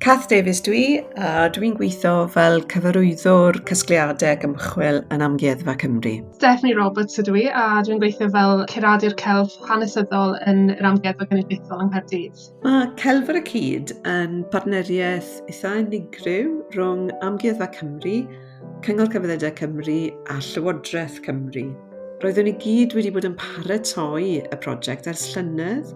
Cath Davies dwi, a dwi'n gweithio fel cyfarwyddwr casgliadau ac ymchwil yn Amgueddfa Cymru. Stephanie Roberts ydw i, a dwi'n gweithio fel curadur celf hanesyddol yn yr Amgueddfa Genedlaethol yng Nghaerdydd. Mae Celf ar y Cyd yn partneriaeth eitha unigryw rhwng Amgueddfa Cymru, Cyngor Celfyddydau Cymru a Llywodraeth Cymru. Roeddwn i gyd wedi bod yn paratoi y prosiect ers llynedd,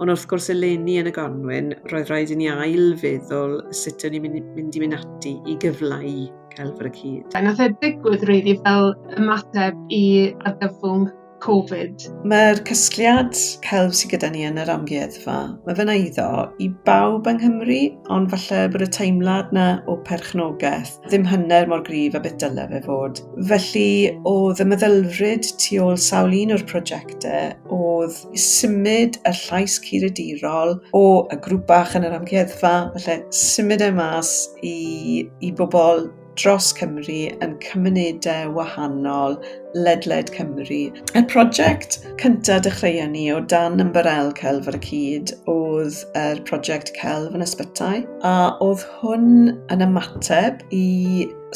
ond wrth gwrs eleni yn y Gornwyn, roedd rhaid i ni ail-feddwl sut o'n i'n mynd, mynd i mynd ati i gyfleu celf ar y cyd. Nath e ddigwydd really fel ymateb i argyfwng Covid. Mae'r casgliad celf sydd gyda ni yn yr amgueddfa, mae fe'n eiddo i bawb yng Nghymru, ond falle bod y teimlad na o perchnogaeth ddim hanner mor gryf a beth dyle fe fod. Felly oedd y meddylfryd tu ôl sawl un o'r prosiectau oedd symud y llais curadural o y grŵp bach yn yr amgueddfa, falle symud e mas i, i bobl dros Cymru yn cymunedau wahanol ledled Cymru. Y prosiect cyntaf dechreuon ni o dan ymbarel Celf ar y Cyd oedd yr prosiect Celf yn Ysbytai, a oedd hwn yn ymateb i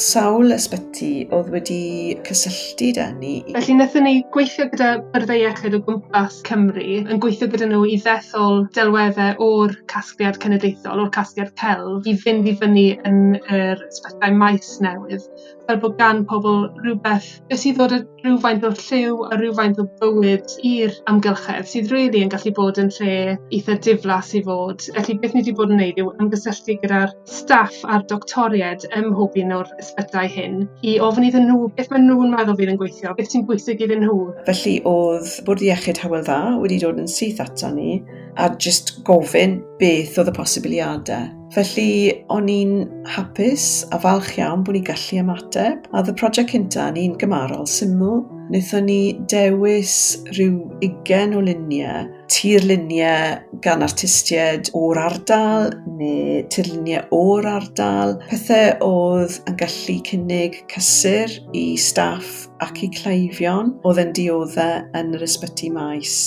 sawl ysbyty oedd wedi cysylltu 'da ni. Felly wnaethon ni gweithio gyda byrddau iechyd o gwmpas Cymru, yn gweithio gyda nhw i ddethol delweddau o'r casgliad cenedlaethol, o'r casgliad celf, i fynd i fyny yn yr ysbytai maes newydd, fel bod gan pobl rhywbeth jyst i ddod â rhywfaint o lliw a rhywfaint o bywyd i'r amgylchedd, sydd rili yn gallu bod yn lle eitha diflas i fod. Felly beth ni wedi bod yn wneud yw ymgysylltu gyda'r staff a'r doctoriaid ym mhob un o'r ysbytai hyn i ofyn iddyn nhw beth maen nhw'n meddwl fydd yn gweithio, beth sy'n bwysig iddyn nhw. Felly oedd Bwrdd Iechyd Hywel Dda wedi dod yn syth ato ni a jyst gofyn beth oedd y posibiliadau. Felly o'n i'n hapus a falch iawn bod ni'n gallu ymateb. A oedd y prosiect cynta yn un gymarol syml. Wnaethon ni dewis rhyw ugain o luniau, tirluniau gan artistiaid o'r ardal neu tirluniau o'r ardal, pethau oedd yn gallu cynnig cysur i staff ac i cleifion oedd yn dioddef yn yr ysbyty maes.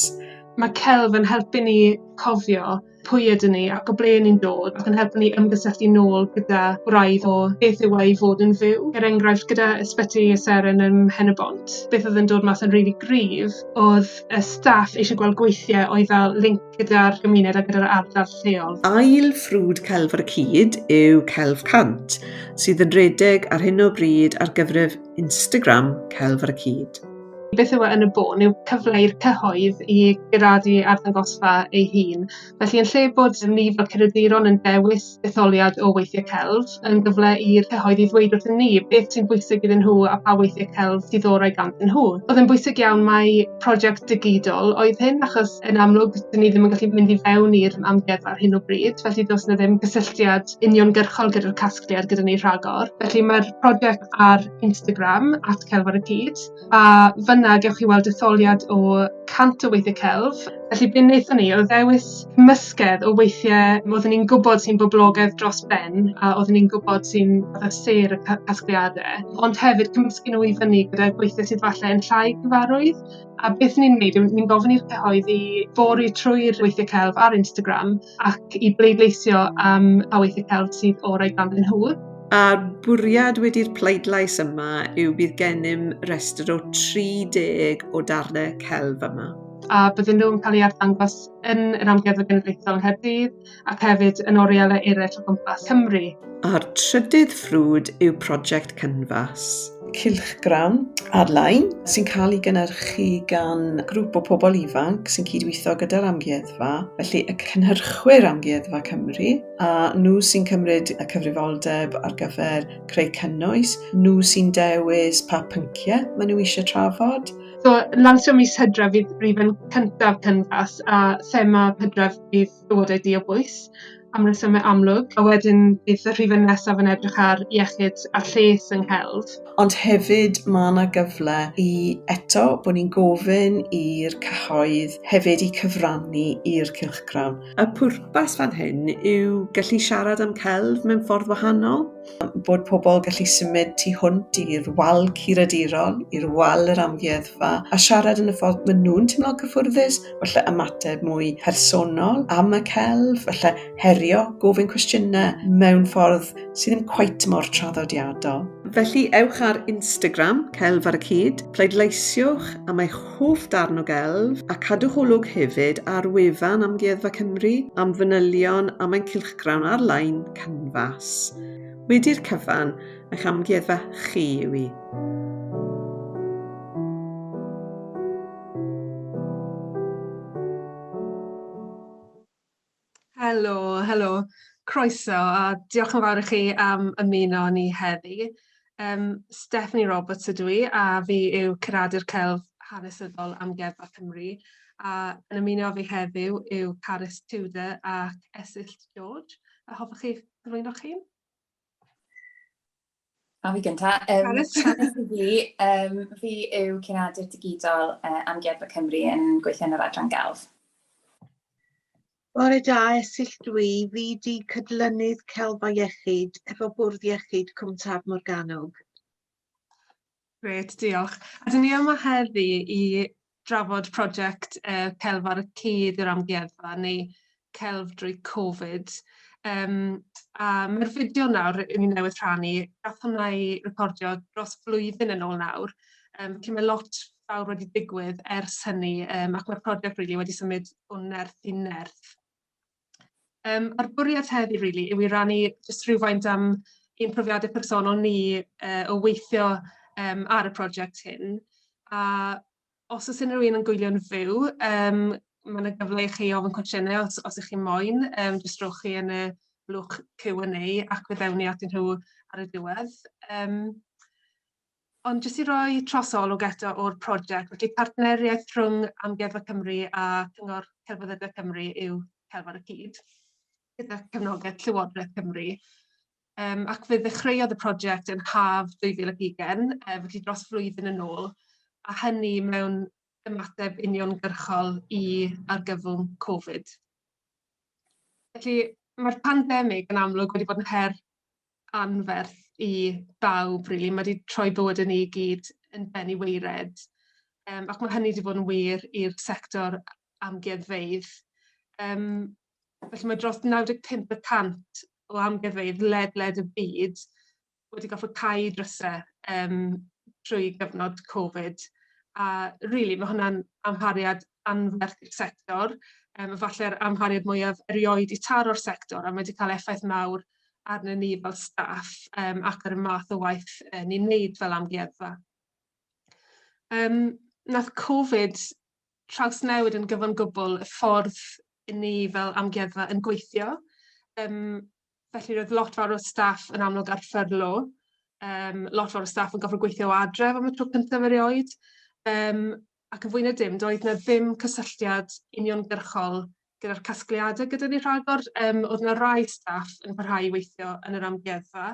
Mae celf yn helpu ni cofio pwy ydyn ni ac o ble ni'n dod ac yn helpu ni ymgysylltu nôl gyda gwraidd o beth yw e i fod yn fyw. Er enghraifft, gyda Ysbyty y Seren ym Mhen-y-bont, beth oedd yn dod mas yn rili gryf oedd y staff eisiau gweld gweithiau oedd â link gyda'r gymuned a gyda'r ardal lleol. Ail ffrwd celf ar y cyd yw Celf 100, sydd yn rhedeg ar hyn o bryd ar gyfrif Instagram Celf ar y Cyd. Beth yw e yn y bôn yw cyfle i'r cyhoedd i guradu arddangosfa ei hun. Felly yn lle bod ni fel curaduron yn dewis detholiad o weithiau celf, yn gyfle i'r cyhoedd i ddweud wrthyn ni beth sy'n bwysig iddyn nhw a pa weithiau celf sydd orau ganddyn nhw. Oedd yn bwysig iawn mai prosiect digidol oedd hyn, achos yn amlwg dyn ni ddim yn gallu mynd i fewn i'r amgueddfa ar hyn o bryd, felly does 'na ddim cysylltiad uniongyrchol gyda'r casgliad gyda ni rhagor. Felly mae'r prosiect ar Instagram, @celfarycyd, a fan'na gewch chi weld detholiad o 100 o weithiau celf. Felly be wnaethon ni oedd ddewis cymysgedd o weithiau oeddwn ni'n gwybod sy'n boblogaidd dros ben a oeddwn ni'n gwybod sy'n fatha sêr y casgliadau, ond hefyd cymysgu nhw i fyny gyda gweithiau sydd falle yn llai cyfarwydd. A beth ni'n wneud yw ni'n gofyn i'r cyhoedd i bori trwy'r weithiau celf ar Instagram ac i bleidleisio am pa weithiau celf sydd orau ganddyn nhw. A'r bwriad wedi'r pleidlais yma yw bydd gennym restr o 30 o darnau celf yma. A bydden nhw'n cael eu arddangos yn yr Amgueddfa Genedlaethol yng Nghaerdydd ac hefyd yn orielau eraill o gwmpas Cymru. A'r trydydd ffrwd yw Prosiect Cynfas. Cylchgrawn ar-lein sy'n cael ei gynhyrchu gan grŵp o pobl ifanc sy'n cydweithio gyda'r amgueddfa, felly y cynhyrchwyr Amgueddfa Cymru, a nhw sy'n cymryd y cyfrifoldeb ar gyfer creu cynnwys, nhw sy'n dewis pa pynciau maen nhw eisiau trafod. So, lansio mis Hydref fydd rhifyn cyntaf Cynfas, a thema Hydref fydd bywydau du o bwys, am resymau amlwg. A wedyn bydd y rhifyn nesaf yn edrych ar iechyd a lles yng nghelf. Ond hefyd mae yna gyfle i eto bod ni'n gofyn i'r cyhoedd hefyd i cyfrannu i'r cylchgrawn. Y pwrpas fan hyn yw gallu siarad am celf mewn ffordd wahanol. Bod pobl gallu symud tu hwnt i'r wal curadurol, i'r wal yr amgueddfa, a siarad yn y ffordd maen nhw'n teimlo'n cyffwrddus, falle ymateb mwy personol am y celf, falle herio herio, gofyn cwestiynau mewn ffordd sydd ddim cweit mor traddodiadol. Felly ewch ar Instagram, Celf ar y Cyd, pleidleisiwch am eich hoff darn o gelf a cadwch olwg hefyd ar wefan Amgueddfa Cymru am fanylion am ein cylchgrawn ar-lein Canvas. Wedi'r cyfan, eich amgueddfa chi yw hi. Helo, helo. Croeso a diolch yn fawr i chi am ymuno â ni heddi. Um, Stephanie Roberts ydw i a fi yw Curadur Celf Hanesyddol Amgueddfa Cymru a yn ymuno â fi heddiw yw Carys Tudor ac Esyllt George. A hoffech chi gyflwyno chi? A fi gynta. Um, Carys i fi, um, fi yw Curadur Digidol uh, Amgueddfa Cymru yn gweithio yn yr adran gelf. Bore da, Esyllt dwi, fi di cydlynydd Celf a Iechyd efo Bwrdd Iechyd Cwm Taf Morgannwg. Grêt, diolch. A dyn ni yma heddi i drafod prosiect uh, Celf ar y Cyd i'r Amgueddfa, neu Celf drwy Covid. Um, a mae'r fideo nawr i ni newydd rhannu, gath hwnna ei recordio dros flwyddyn yn ôl nawr. Um, felly mae lot fawr wedi digwydd ers hynny, um, ac mae'r prosiect really wedi symud o nerth i nerth. Um, a'r bwriad heddi, really, yw i rannu jyst rhywfaint am ein profiadau personol ni uh, o weithio um, ar y prosiect hyn. A os oes unrhyw un yn gwylio'n fyw, um, mae yna gyfle i chi ofyn cwestiynau os, os ych chi'n moyn. Um, jyst rowch chi yn y blwch Q&A ac fe ddewn ni atyn nhw ar y diwedd. Um, Ond jyst i roi trosolwg eto o'r prosiect, felly partneriaeth rhwng Amgueddfa Cymru a Cyngor Celfyddydau Cymru yw Celf ar y Cyd, gyda cefnogaeth Llywodraeth Cymru. Um, ac fe ddechreuodd y prosiect yn haf 2020, uh, felly dros flwyddyn yn ôl, a hynny mewn ymateb uniongyrchol i argyfwng Covid. Felly mae'r pandemig yn amlwg wedi bod yn her anferth i bawb rili. Mae 'di troi bywydau ni i gyd yn ben i waered. Um, ac mae hynny wedi bod yn wir i'r sector amgueddfeydd. Um, felly mae dros 95 y cant o amgueddfeydd ledled y byd wedi gorfod cau drysau um, trwy gyfnod Covid. A really, mae hwnna'n amhariad anferth i'r sector, um, falle'r amhariad mwyaf erioed i taro'r sector, a mae wedi cael effaith mawr arnyn ni fel staff um, ac ar y math o waith uh, ni'n neud fel amgueddfa. Um, nath Covid trawsnewid yn gyfan gwbl y ffordd i ni fel amgueddfa yn gweithio. Um, felly roedd lot fawr o staff yn amlwg ar ffyrlo, um, lot fawr o staff yn gofod gweithio o adref am y tro cyntaf erioed. Um, ac yn fwy na dim, doedd na ddim cysylltiad uniongyrchol gyda'r casgliadau gyda ni rhagor. Um, oedd yna rai staff yn parhau i weithio yn yr amgueddfa,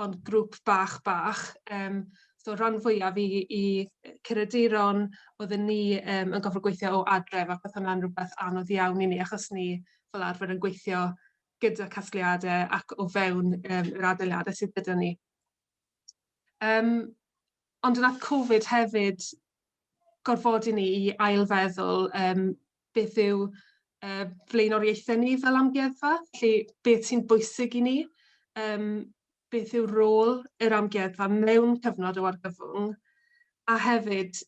ond grŵp bach bach. Um, so rhan fwyaf i, i curaduron oedden ni um, yn gofod gweithio o adref ac oedd hwnna'n rhywbeth anodd iawn i ni achos ni fel arfer yn gweithio gyda casgliadau ac o fewn um, yr adeiladau sydd gyda ni. Um, ond yna Covid hefyd gorfodi ni i ailfeddwl um, beth yw uh, flaenoriaethau ni fel amgueddfa, felly beth sy'n bwysig i ni, um, beth yw rôl yr amgueddfa mewn cyfnod o argyfwng, a hefyd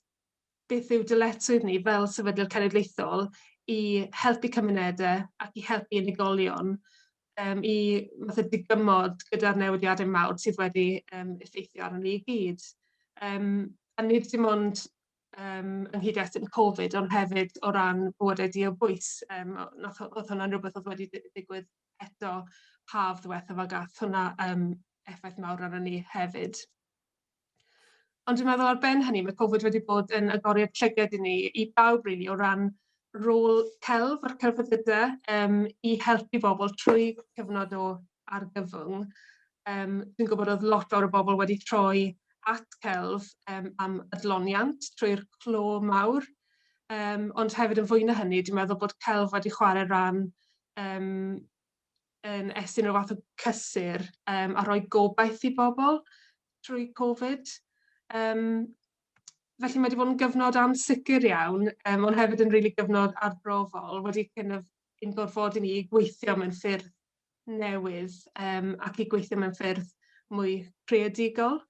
beth yw dyletswydd ni fel sefydliad cenedlaethol i helpu cymunedau ac i helpu unigolion um, i fatha digymod gyda'r newidiadau mawr sydd wedi um, effeithio arnon ni i gyd. Um, a nid dim ond um, yng nghyd-destun Covid, ond hefyd o ran bywydau du o bwys. Um, nath, oedd hwnna'n rhywbeth oedd wedi digwydd eto haf ddiwethaf a gath hwnna um, effaith mawr arnon ni hefyd. Ond dwi'n meddwl ar ben hynny, mae Covid wedi bod yn agoriad llygad i ni, i bawb really, o ran rôl celf a'r celfyddydau um, i helpu bobl trwy cyfnod o argyfwng. Um, dwi'n gwybod oedd lot fawr o bobl wedi troi at celf um, am adloniant trwy'r clo mawr. Um, ond hefyd yn fwy na hynny, dwi'n meddwl bod celf wedi chwarae rhan um, yn estyn rhyw fath o cysur um, a rhoi gobaith i bobl trwy Covid. Um, felly mae wedi bod yn gyfnod ansicr iawn, um, ond hefyd yn rili really gyfnod arbrofol, wedi kind of ein gorfodi ni i gweithio mewn ffyrdd newydd ac i gweithio mewn ffyrdd mwy creadigol.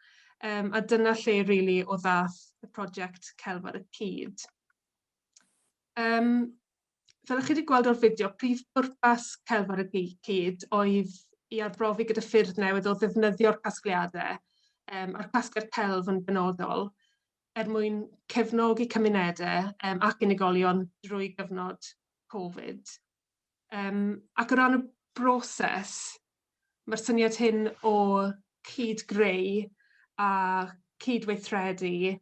A dyna lle rili o ddath y prosiect Celf ar y Cyd. Fel ych chi wedi gweld o'r fideo, prif bwrpas Celf ar y Cyd oedd i arbrofi gyda ffyrdd newydd o ddefnyddio'r casgliadau, a'r casgliad celf yn benodol, er mwyn cefnogi cymunedau ac unigolion drwy gyfnod Covid. Ac o ran y broses, mae'r syniad hyn o cyd-greu a cydweithredu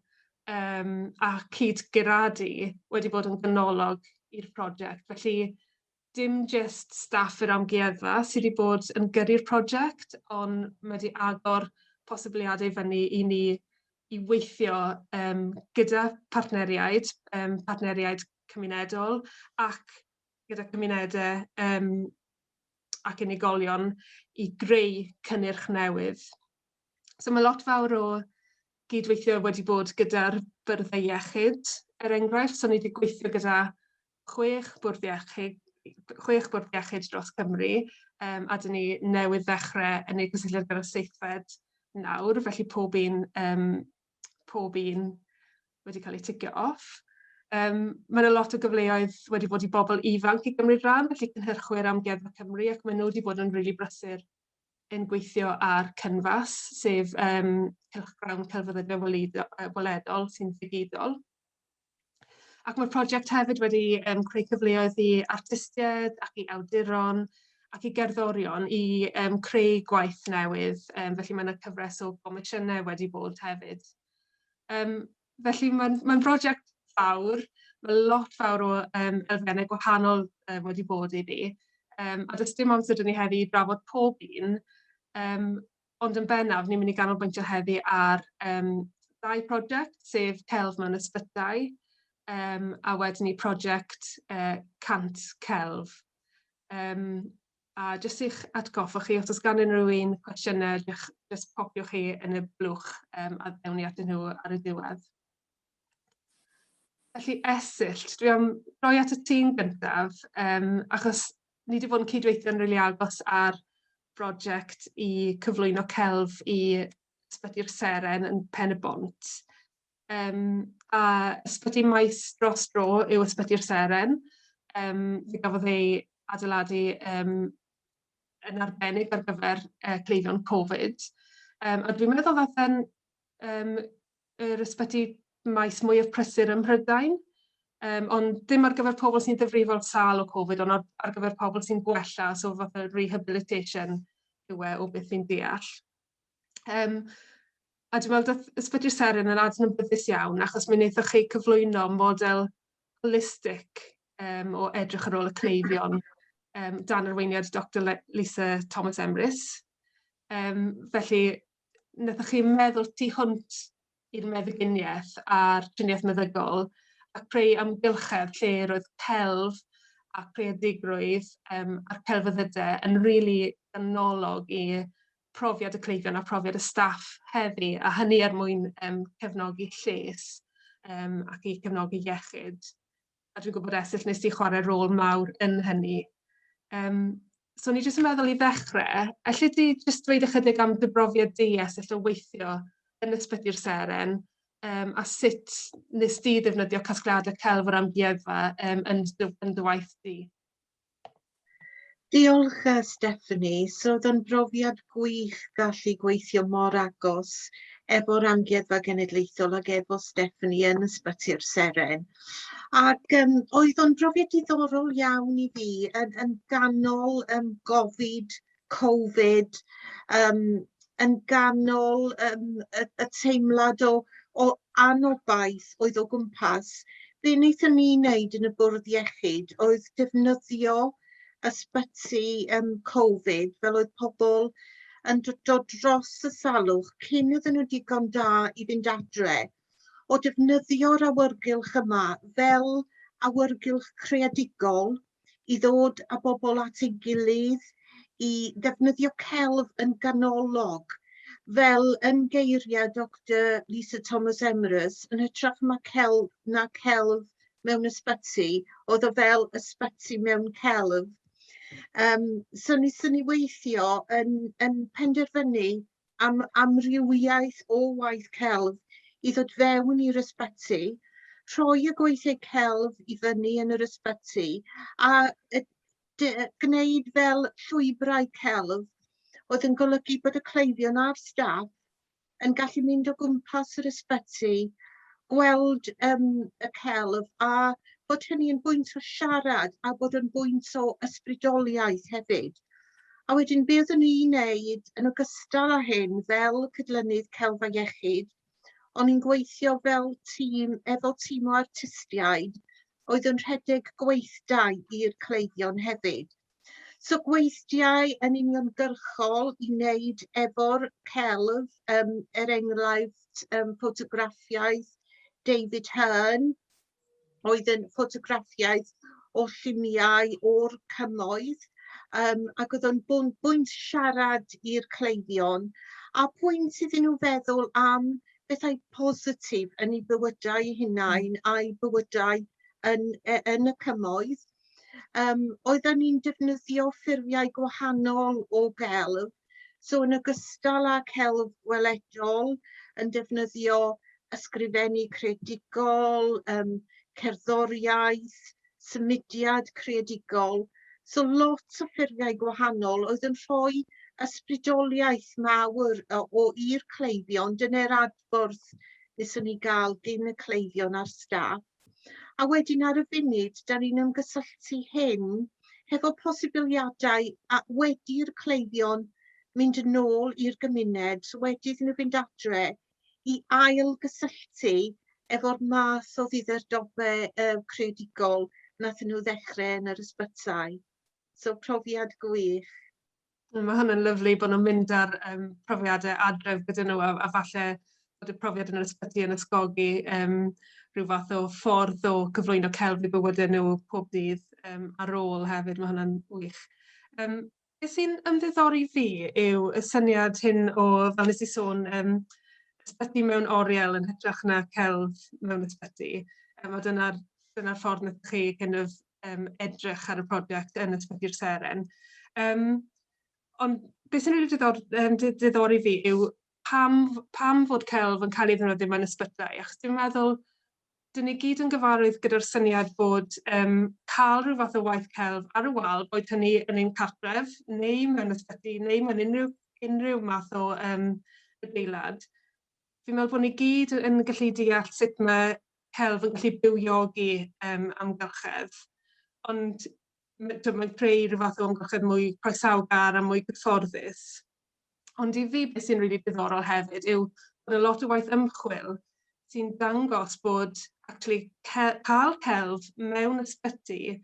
a cyd-guradu wedi bod yn ganolog i'r prosiect. Felly, dim jyst staff yr amgueddfa sydd wedi bod yn gyrru'r prosiect, ond mae wedi agor posibiliadau fyny i ni i weithio gyda partneriaid, partneriaid cymunedol ac gyda cymunedau ac unigolion i greu cynnyrch newydd. So mae lot fawr o gydweithio wedi bod gyda'r byrddau iechyd, er enghraifft. So ni wedi gweithio gyda 6 bwrdd iechyd dros Cymru, a dyn ni newydd ddechrau yn ei cysylltiad gyda'r seithfed nawr, felly pob un wedi cael ei ticio off. Mae yna lot o gyfleoedd wedi bod i bobl ifanc i gymryd rhan, felly cynhyrchwyr Amgueddfa Cymru, ac maen nhw wedi bod yn rili really brysur yn gweithio ar Cynfas, sef cylchgrawn celfyddydau weledol sy'n ddigidol. Ac mae'r prosiect hefyd wedi creu cyfleoedd i artistiaid ac i awduron ac i gerddorion i creu gwaith newydd. Felly mae yna cyfres o gomisiynau wedi bod hefyd. Felly mae'n brosiect fawr, mae lot fawr o elfennau gwahanol wedi bod iddi. A does dim amser 'da ni heddi i drafod pob un, ond yn bennaf ni'n mynd i ganolbwyntio heddi ar ddau prosiect, sef Celf mewn Ysbytai a wedyn ni prosiect 100 Celf. A jyst i'ch atgoffa chi, os oes gan unrhyw un cwestiynau, jyst popiwch chi yn y blwch a ddewn ni atyn nhw ar y diwedd. Felly Esyllt, dwi am roi at y tîm gyntaf, achos ni wedi bod yn cydweithio'n rili agos ar brosiect i cyflwyno celf i Ysbyty'r Seren yn Pen y Bont. A ysbyty maes dros dro yw Ysbyty'r Seren. Fe gafodd ei adeiladu yn arbennig ar gyfer cleifion Covid. A dwi'n meddwl ddaeth e'n yr ysbyty maes mwyaf prysur ym Mhrydain. Ond dim ar gyfer pobl sy'n ddifrifol sâl o Covid, ond ar gyfer pobl sy'n gwella, so fath o rehabilitation yw e o beth fi'n deall. A dwi'n meddwl dath Ysbyty'r Seren yn adnabyddus iawn achos mi wnaethoch chi cyflwyno model holistic o edrych ar ôl y cleifion dan arweiniad Dr Lisa Thomas Emrys. Felly, wnaethoch chi meddwl tu hwnt i'r meddyginiaeth a'r triniaeth meddygol a creu amgylchedd lle roedd celf a creadigrwydd a'r celfyddydau yn rili ganolog i profiad y cleifion a profiad y staff heddi, a hynny er mwyn cefnogi lles ac i cefnogi iechyd. A dwi'n gwybod, Esyllt, nes di chwarae rôl mawr yn hynny. So ni jyst yn meddwl i ddechrau, alli di jyst dweud ychydig am dy brofiad di, Esyllt, o weithio yn Ysbyty'r Seren, a sut nes di ddefnyddio casgliadau celf o'r amgueddfa yn dy waith di? Diolch, Stephanie. So oedd o'n brofiad gwych gallu gweithio mor agos efo'r Amgueddfa Genedlaethol ac efo Stephanie yn Ysbyty'r Seren. Ac oedd o'n brofiad diddorol iawn i fi yn ganol gofid, Covid, yn ganol y teimlad o anobaith oedd o gwmpas. Be wnaethon ni wneud yn y bwrdd iechyd oedd defnyddio ysbyty Covid fel oedd pobl yn dod dros y salwch cyn iddyn nhw digon da i fynd adre, o defnyddio'r awyrgylch yma fel awyrgylch creadigol i ddod â bobl at ei gilydd, i ddefnyddio celf yn ganolog, fel yn geiriau Dr Lisa Thomas Emrys, yn hytrach ma celf na celf mewn ysbyty, oedd o fel ysbyty mewn celf. So wnaethon ni weithio yn, yn penderfynu am amrywiaeth o waith celf i ddod fewn i'r ysbyty, rhoi y gweithiau celf i fyny yn yr ysbyty a gwneud fel llwybrau celf oedd yn golygu bod y cleifion a'r staff yn gallu mynd o gwmpas yr ysbyty, gweld um, y celf a bod hynny yn bwynt o siarad a bod yn bwynt o ysbrydoliaeth hefyd. A wedyn be oeddwn i'n neud yn ogystal â hyn fel cydlynydd celf a iechyd, o'n i'n gweithio fel tîm efo tîm o artistiaid oedd yn rhedeg gweithdai i'r cleifion hefyd. So gweithiau yn uniongyrchol i wneud efo'r celf, um, er enghraifft um, ffotograffiaeth David Hearn, oedd yn ffotograffiaeth o lluniau o'r cymoedd, um, ac oedd o'n bwynt siarad i'r cleifion, a pwynt iddyn nhw feddwl am bethau positif yn eu bywydau eu hunain a'u bywydau yn, e, yn y cymoedd. Um, oedden ni'n defnyddio ffurfiau gwahanol o gelf, so yn ogystal â celf gweledol, yn defnyddio ysgrifennu creadigol, um, cerddoriaeth, symudiad creadigol. So lot o ffurfiau gwahanol oedd yn rhoi ysbrydoliaeth mawr o, o i'r cleifion. Dyna'r adborth wnaethon ni gael gyn y cleifion a'r staff. A wedyn ar y funud, da ni'n ymgysylltu hyn hefo posibiliadau a wedi'r cleifion mynd yn ôl i'r gymuned, so wedi iddyn nhw fynd adre, i ail gysylltu efo'r math o ddiddordebau uh, creadigol nath nhw ddechrau yn yr ysbytai. So profiad gwych. Mae hwnna'n lyfli bod nhw'n mynd ar um, profiadau adref gyda nhw a, a falle bod y profiad yn yr ysbyty yn ysgogi um, rhyw fath o ffordd o gyflwyno celf i bywydau nhw pob dydd um, ar ôl hefyd. Mae hwnna'n wych. Um, beth sy'n ymddiddori fi yw y syniad hyn o, fel nes i sôn, um, ysbyty mewn oriel yn hytrach na celf mewn ysbyty. Um, a dyna'r dyna ffordd wnaethoch chi kind of, um, edrych ar y prosiect yn Ysbyty'r Seren. Um, ond beth sy'n rili diddor, um, diddori fi yw pam, pam fod celf yn cael ei ddefnyddio mewn ysbytai. Achos dwi'n meddwl, dyn ni gyd yn gyfarwydd gyda'r syniad bod um, cael rhyw fath o waith celf ar y wal, boed hynny yn ein cartref, neu mewn ysbyty, neu mewn unrhyw, unrhyw math o um, adeilad, fi'n meddwl bod ni gyd yn gallu deall sut mae celf yn gallu bywiogi um, amgylchedd, ond mae'n creu rhyw fath o amgylchedd mwy croesawgar a mwy gyfforddus. Ond i fi, beth sy'n rili really diddorol hefyd yw bod y lot o waith ymchwil sy'n dangos bod actually cael celf mewn ysbyty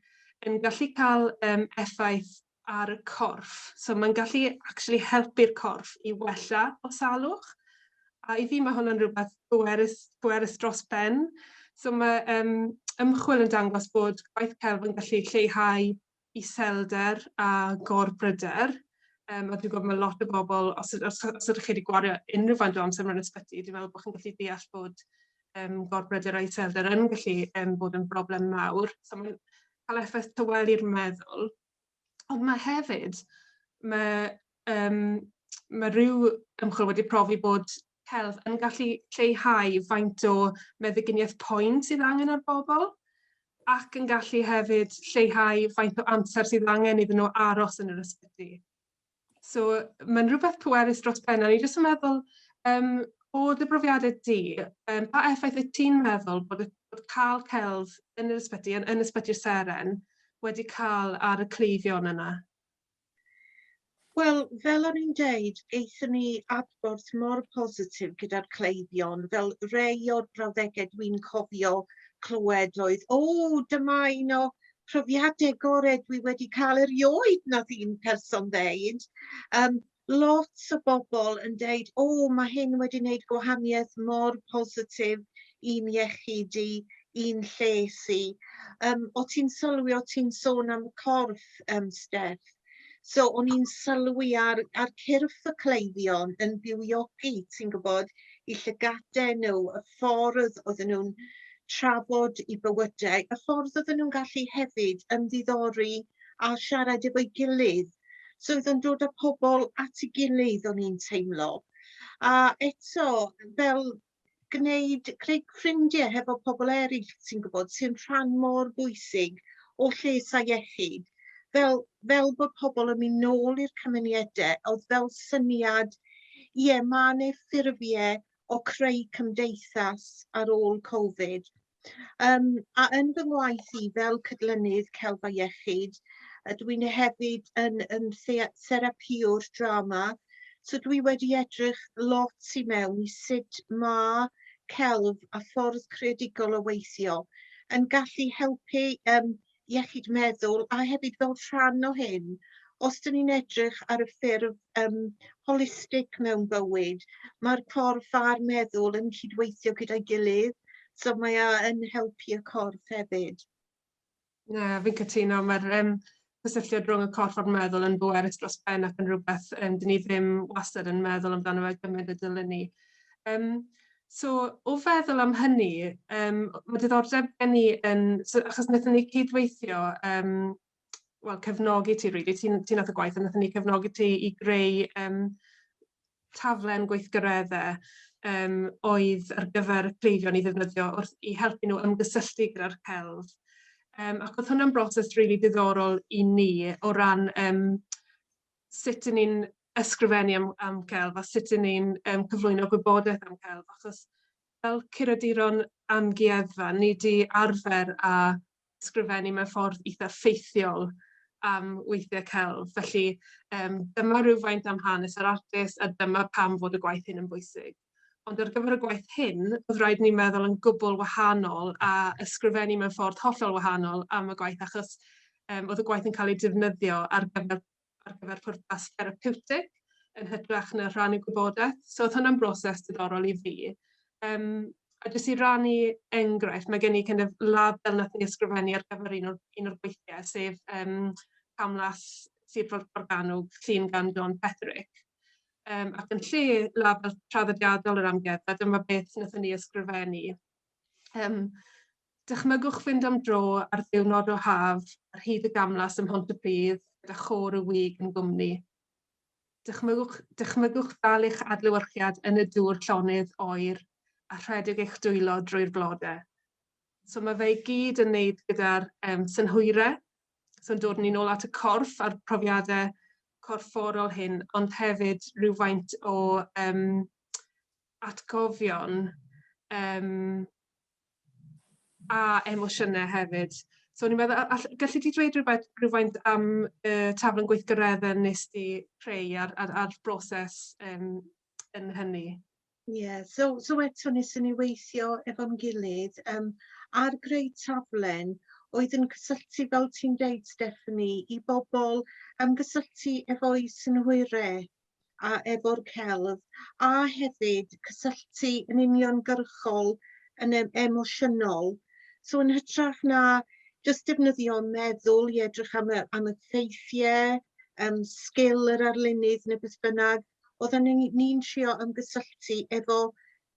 yn gallu cael um, effaith ar y corff. So mae'n gallu actually helpu'r corff i wella o salwch. A i fi mae hwnna'n rhywbeth bwerus, bwerus dros ben. So mae um, ymchwil yn dangos bod gwaith celf yn gallu lleihau iselder a gorbryder. Um, a dwi'n gwybod mae lot o bobl, os, os, os ydych chi wedi gwario unrhyw faint o amser mewn ysbyty, dwi'n meddwl bod chi'n gallu deall bod um, gorbryder a iselder yn gallu um, bod yn broblem mawr. So mae'n cael effaith tawelu'r meddwl. Ond mae hefyd, mae, um, mae rhyw ymchwil wedi profi bod celf yn gallu lleihau faint o meddyginiaeth poen sydd angen ar bobl, ac yn gallu hefyd lleihau faint o amser sydd angen iddyn nhw aros yn yr ysbyty. So mae'n rhywbeth pwerus dros ben, a ni jyst yn meddwl, um, o dy brofiadau di, um, pa effaith wyt ti'n meddwl bod, y, bod cael celf yn yr ysbyty, yn, yn ysbyty'r Seren, wedi cael ar y cleifion yna? Wel, fel o'n i'n deud, aethon ni adborth mor positif gyda'r cleifion, fel rei o'r brawddegau dwi'n cofio clywed oedd, o, dyma un o profiadau gorau dwi wedi cael erioed, nath un person ddeud. Um, lot o bobl yn deud, o, mae hyn wedi wneud gwahaniaeth mor positif i'n iechyd i, i'n lles i. Um, o ti'n sylwi, o ti'n sôn am y corff, um, Steph. So o'n i'n sylwi ar, ar cyrff y cleifion yn bywiogi, ti'n gwybod, i llygadau nhw, y ffordd oedden nhw'n trafod i bywydau, y ffordd oedden nhw'n gallu hefyd ymddiddori a siarad efo'i gilydd. So oedd o'n dod â pobl at ei gilydd o'n i'n teimlo. A eto, fel gwneud, creu ffrindiau hefo pobl eraill, ti'n gwybod, sy'n rhan mor bwysig o lles a iechyd. Fel, fel bod pobl yn mynd nôl i'r cymunedau, oedd fel syniad, ie, mae 'na ffurfiau o creu cymdeithas ar ôl Covid. A yn fy ngwaith i fel cydlynydd celf a iechyd, dwi'n hefyd yn therapiwr drama, so dwi wedi edrych lot i mewn i sut ma' celf a ffordd creadigol o weithio yn gallu helpu iechyd meddwl a hefyd fel rhan o hyn, os dyn ni'n edrych ar y ffurf holistic mewn bywyd, mae'r corff a'r meddwl yn cydweithio gyda'i gilydd, so mae o yn helpu y corff hefyd. Na, fi'n cytuno, mae'r cysylltiad rhwng y corff a'r meddwl yn bwerus dros ben ac yn rhywbeth dyn ni ddim wastad yn meddwl amdano fe gymaint y dylen ni. So, o feddwl am hynny, mae diddordeb gen i yn... So, achos wnaethon ni cydweithio, wel, cefnogi ti, really, ti nath y gwaith, a wnaethon ni cefnogi ti i greu taflen gweithgareddau oedd ar gyfer cleifion i ddefnyddio wrth i helpu nhw ymgysylltu gyda'r celf. Ac oedd hwnna'n broses rili really diddorol i ni o ran sut 'y ni'n ysgrifennu am celf a sut 'y ni'n cyflwyno gwybodaeth am celf, achos fel curaduron amgueddfa, ni 'di arfer â ysgrifennu mewn ffordd eitha ffeithiol am weithiau celf. Felly dyma rhywfaint am hanes yr artist a dyma pam fod y gwaith hyn yn bwysig. Ond ar gyfer y gwaith hyn, oedd rhaid ni meddwl yn gwbl wahanol a ysgrifennu mewn ffordd hollol wahanol am y gwaith, achos oedd y gwaith yn cael ei defnyddio ar gyfer pwrpas therapiwtig yn hytrach na rhannu gwybodaeth. So oedd hwnna'n broses diddorol i fi. A jyst i rannu enghraifft, mae gen i kind of label nath ni ysgrifennu ar gyfer un o'r gweithiau, sef Camlas Sir Forgannwg, llun gan John Petherick. Ac yn lle label traddodiadol yr amgueddfa, dyma beth wnaethon ni ysgrifennu. "Dychmygwch fynd am dro ar ddiwrnod o haf ar hyd y gamlas ym Mhontypridd gyda chôr y wig yn gwmni. Dychmygwch ddal eich adlewyrchiad yn y dŵr llonydd oer a rhedeg eich dwylo drwy'r blodau." So mae fe i gyd yn wneud gyda'r synhwyrau, so yn dod ni nôl at y corff a'r profiadau corfforol hyn, ond hefyd rhywfaint o atgofion a emosiynau hefyd. So o'n i'n meddwl, gallu di dweud rhywbeth, rhywfaint am y taflen gweithgareddau nes di creu a'r broses yn hynny? Ie, yeah, so eto nes ni weithio efo'n gilydd ar greu taflen oedd yn cysylltu, fel ti'n deud, Stephanie, i bobl ymgysylltu efo'u synhwyrau a efo'r celf, a hefyd cysylltu yn uniongyrchol yn emosiynol. So yn hytrach na jyst defnyddio meddwl i edrych am y ffeithiau, sgil yr arlunydd neu beth bynnag, oedden ni'n trio ymgysylltu efo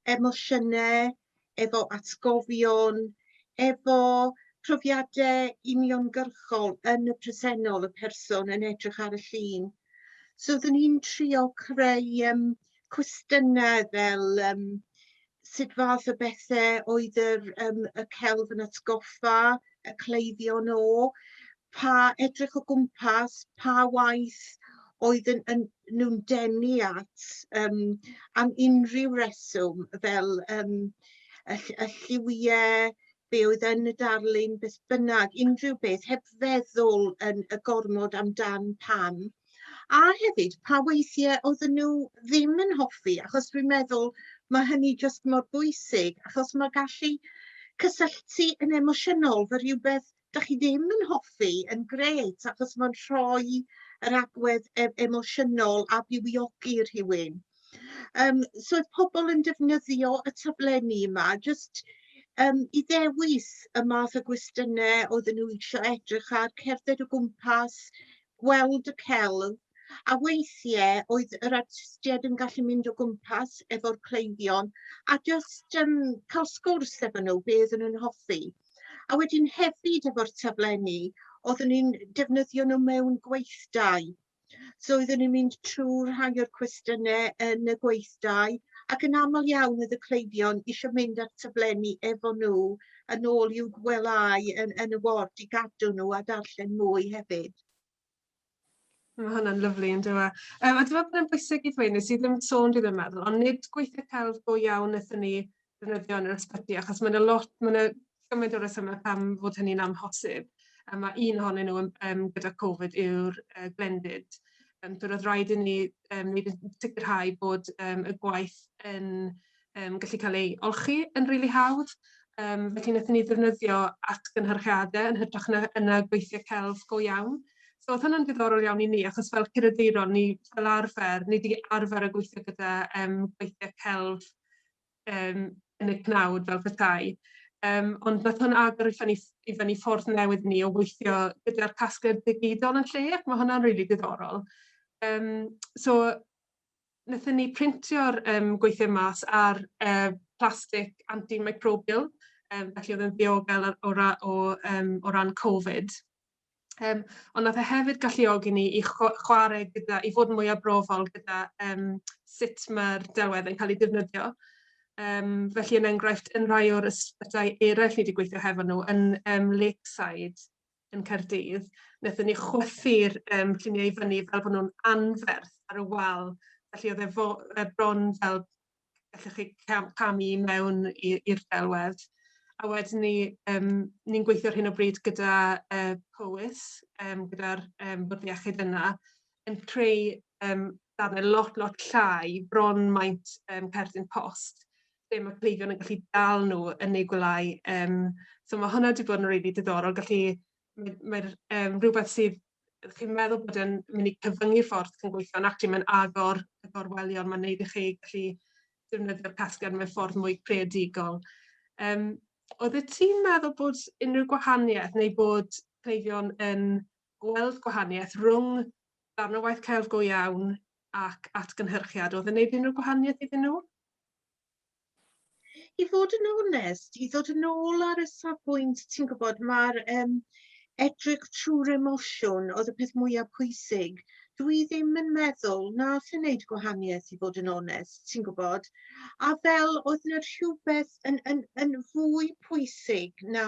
emosiynau, efo atgofion, efo profiadau uniongyrchol yn y presennol y person yn edrych ar y llun. So oedden ni'n trio creu cwestiynau fel sut fath o bethau oedd y celf yn atgoffa y cleifion o, pa edrych o gwmpas, pa waith oedd yn nhw'n denu at am unrhyw reswm fel y lliwiau, be oedd yn y darlun, beth bynnag, unrhyw beth, heb feddwl yn y gormod amdan pam. A hefyd, pa weithiau oedden nhw ddim yn hoffi, achos dwi'n meddwl mae hynny jyst mor bwysig, achos mae gallu cysylltu yn emosiynol fe rhywbeth dach chi ddim yn hoffi yn grêt, achos mae'n rhoi yr agwedd emosiynol a bywiogi rhywun. So oedd pobl yn defnyddio y taflenni yma jyst i ddewis y math o gwestiynau oedden nhw eisiau edrych ar, cerdded o gwmpas, gweld y celf, a weithiau oedd yr artistiaid yn gallu mynd o gwmpas efo'r cleifion a jyst cael sgwrs efo nhw, be oedden nhw'n hoffi. A wedyn hefyd efo'r taflenni, oeddwn ni'n defnyddio nhw mewn gweithdai. So oeddwn ni'n mynd trwy rhai o'r cwestiynau yn y gweithdai ac yn aml iawn oedd y cleifion eisiau mynd â'r taflenni efo nhw yn ôl i'w gwelyau yn, yn y ward i gadw nhw a darllen mwy hefyd. Mae hwnna'n lyfli yn dyw e? A dwi'n meddwl bod e'n bwysig i ddweud, nes i ddim sôn dwi ddim yn meddwl, ond nid gweithio celf go iawn wnaethon ni ddefnyddio yn yr ysbyty, achos mae 'na lot, mae 'na gymaint o resymau pam fod hynny'n amhosib. A mae un ohonyn nhw gyda Covid yw'r glendid. So roedd rhaid i ni wneud yn sicrhau bod y gwaith yn gallu cael ei olchi yn rili hawdd. Felly wnaethon ni ddefnyddio atgynhyrchiadau yn hytrach na yna gweithiau celf go iawn. So oedd hwnna'n diddorol iawn i ni, achos fel curaduron, ni fel arfer, ni 'di arfer â gweithio gyda gweithiau celf yn y cnawd fel petai. Ond nath hwn agor i fyny, i fyny ffordd newydd ni o weithio gyda'r casgliad digidol yn lle, ac mae hwnna'n rili diddorol. So, wnaethon ni printio'r gweithiau mas ar plastic antimicrobial, felly oedd yn ddiogel o, ra o, um, o ran Covid. Ond nath e hefyd galluogi ni i chwarae gyda, i fod yn mwy arbrofol gyda sut mae'r delwedd yn cael ei defnyddio. Felly yn enghraifft, yn rhai o'r ysbytai eraill ni wedi gweithio hefo nhw, yn Lakeside yn Caerdydd, wnaethon ni chwythu'r lluniau i fyny fel bod nhw'n anferth ar y wal. Felly oedd e bron fel gallech chi camu i mewn i'r delwedd. A wedyn ni, ni'n gweithio ar hyn o bryd gyda Powys, gyda'r bwrdd iechyd yna, yn creu darnau lot, lot llai, bron maint cerdyn post, lle mae cleifion yn gallu dal nhw yn eu gwelyau. So mae hwnna wedi bod yn rili diddorol, gallu mae'r rhywbeth sydd chi'n meddwl bod e'n mynd i cyfyngu'r ffordd chi'n gweithio, ond actually mae'n agor y gorwelion, mae'n neud i chi gallu defnyddio'r casgliad mewn ffordd mwy creadigol. Oeddet ti'n meddwl bod unrhyw gwahaniaeth neu bod cleifion yn gweld gwahaniaeth rhwng darn o waith celf go iawn ac atgynhyrchiad? Oedd e'n neud unrhyw gwahaniaeth iddyn nhw? I fod yn onest, i ddod yn ôl ar y safbwynt, ti'n gwybod, mae'r edrych trwy'r emosiwn oedd y peth mwyaf pwysig. Dwi ddim yn meddwl nath e wneud gwahaniaeth i fod yn onest, ti'n gwybod. A fel oedd yna rhywbeth yn, yn, yn fwy pwysig na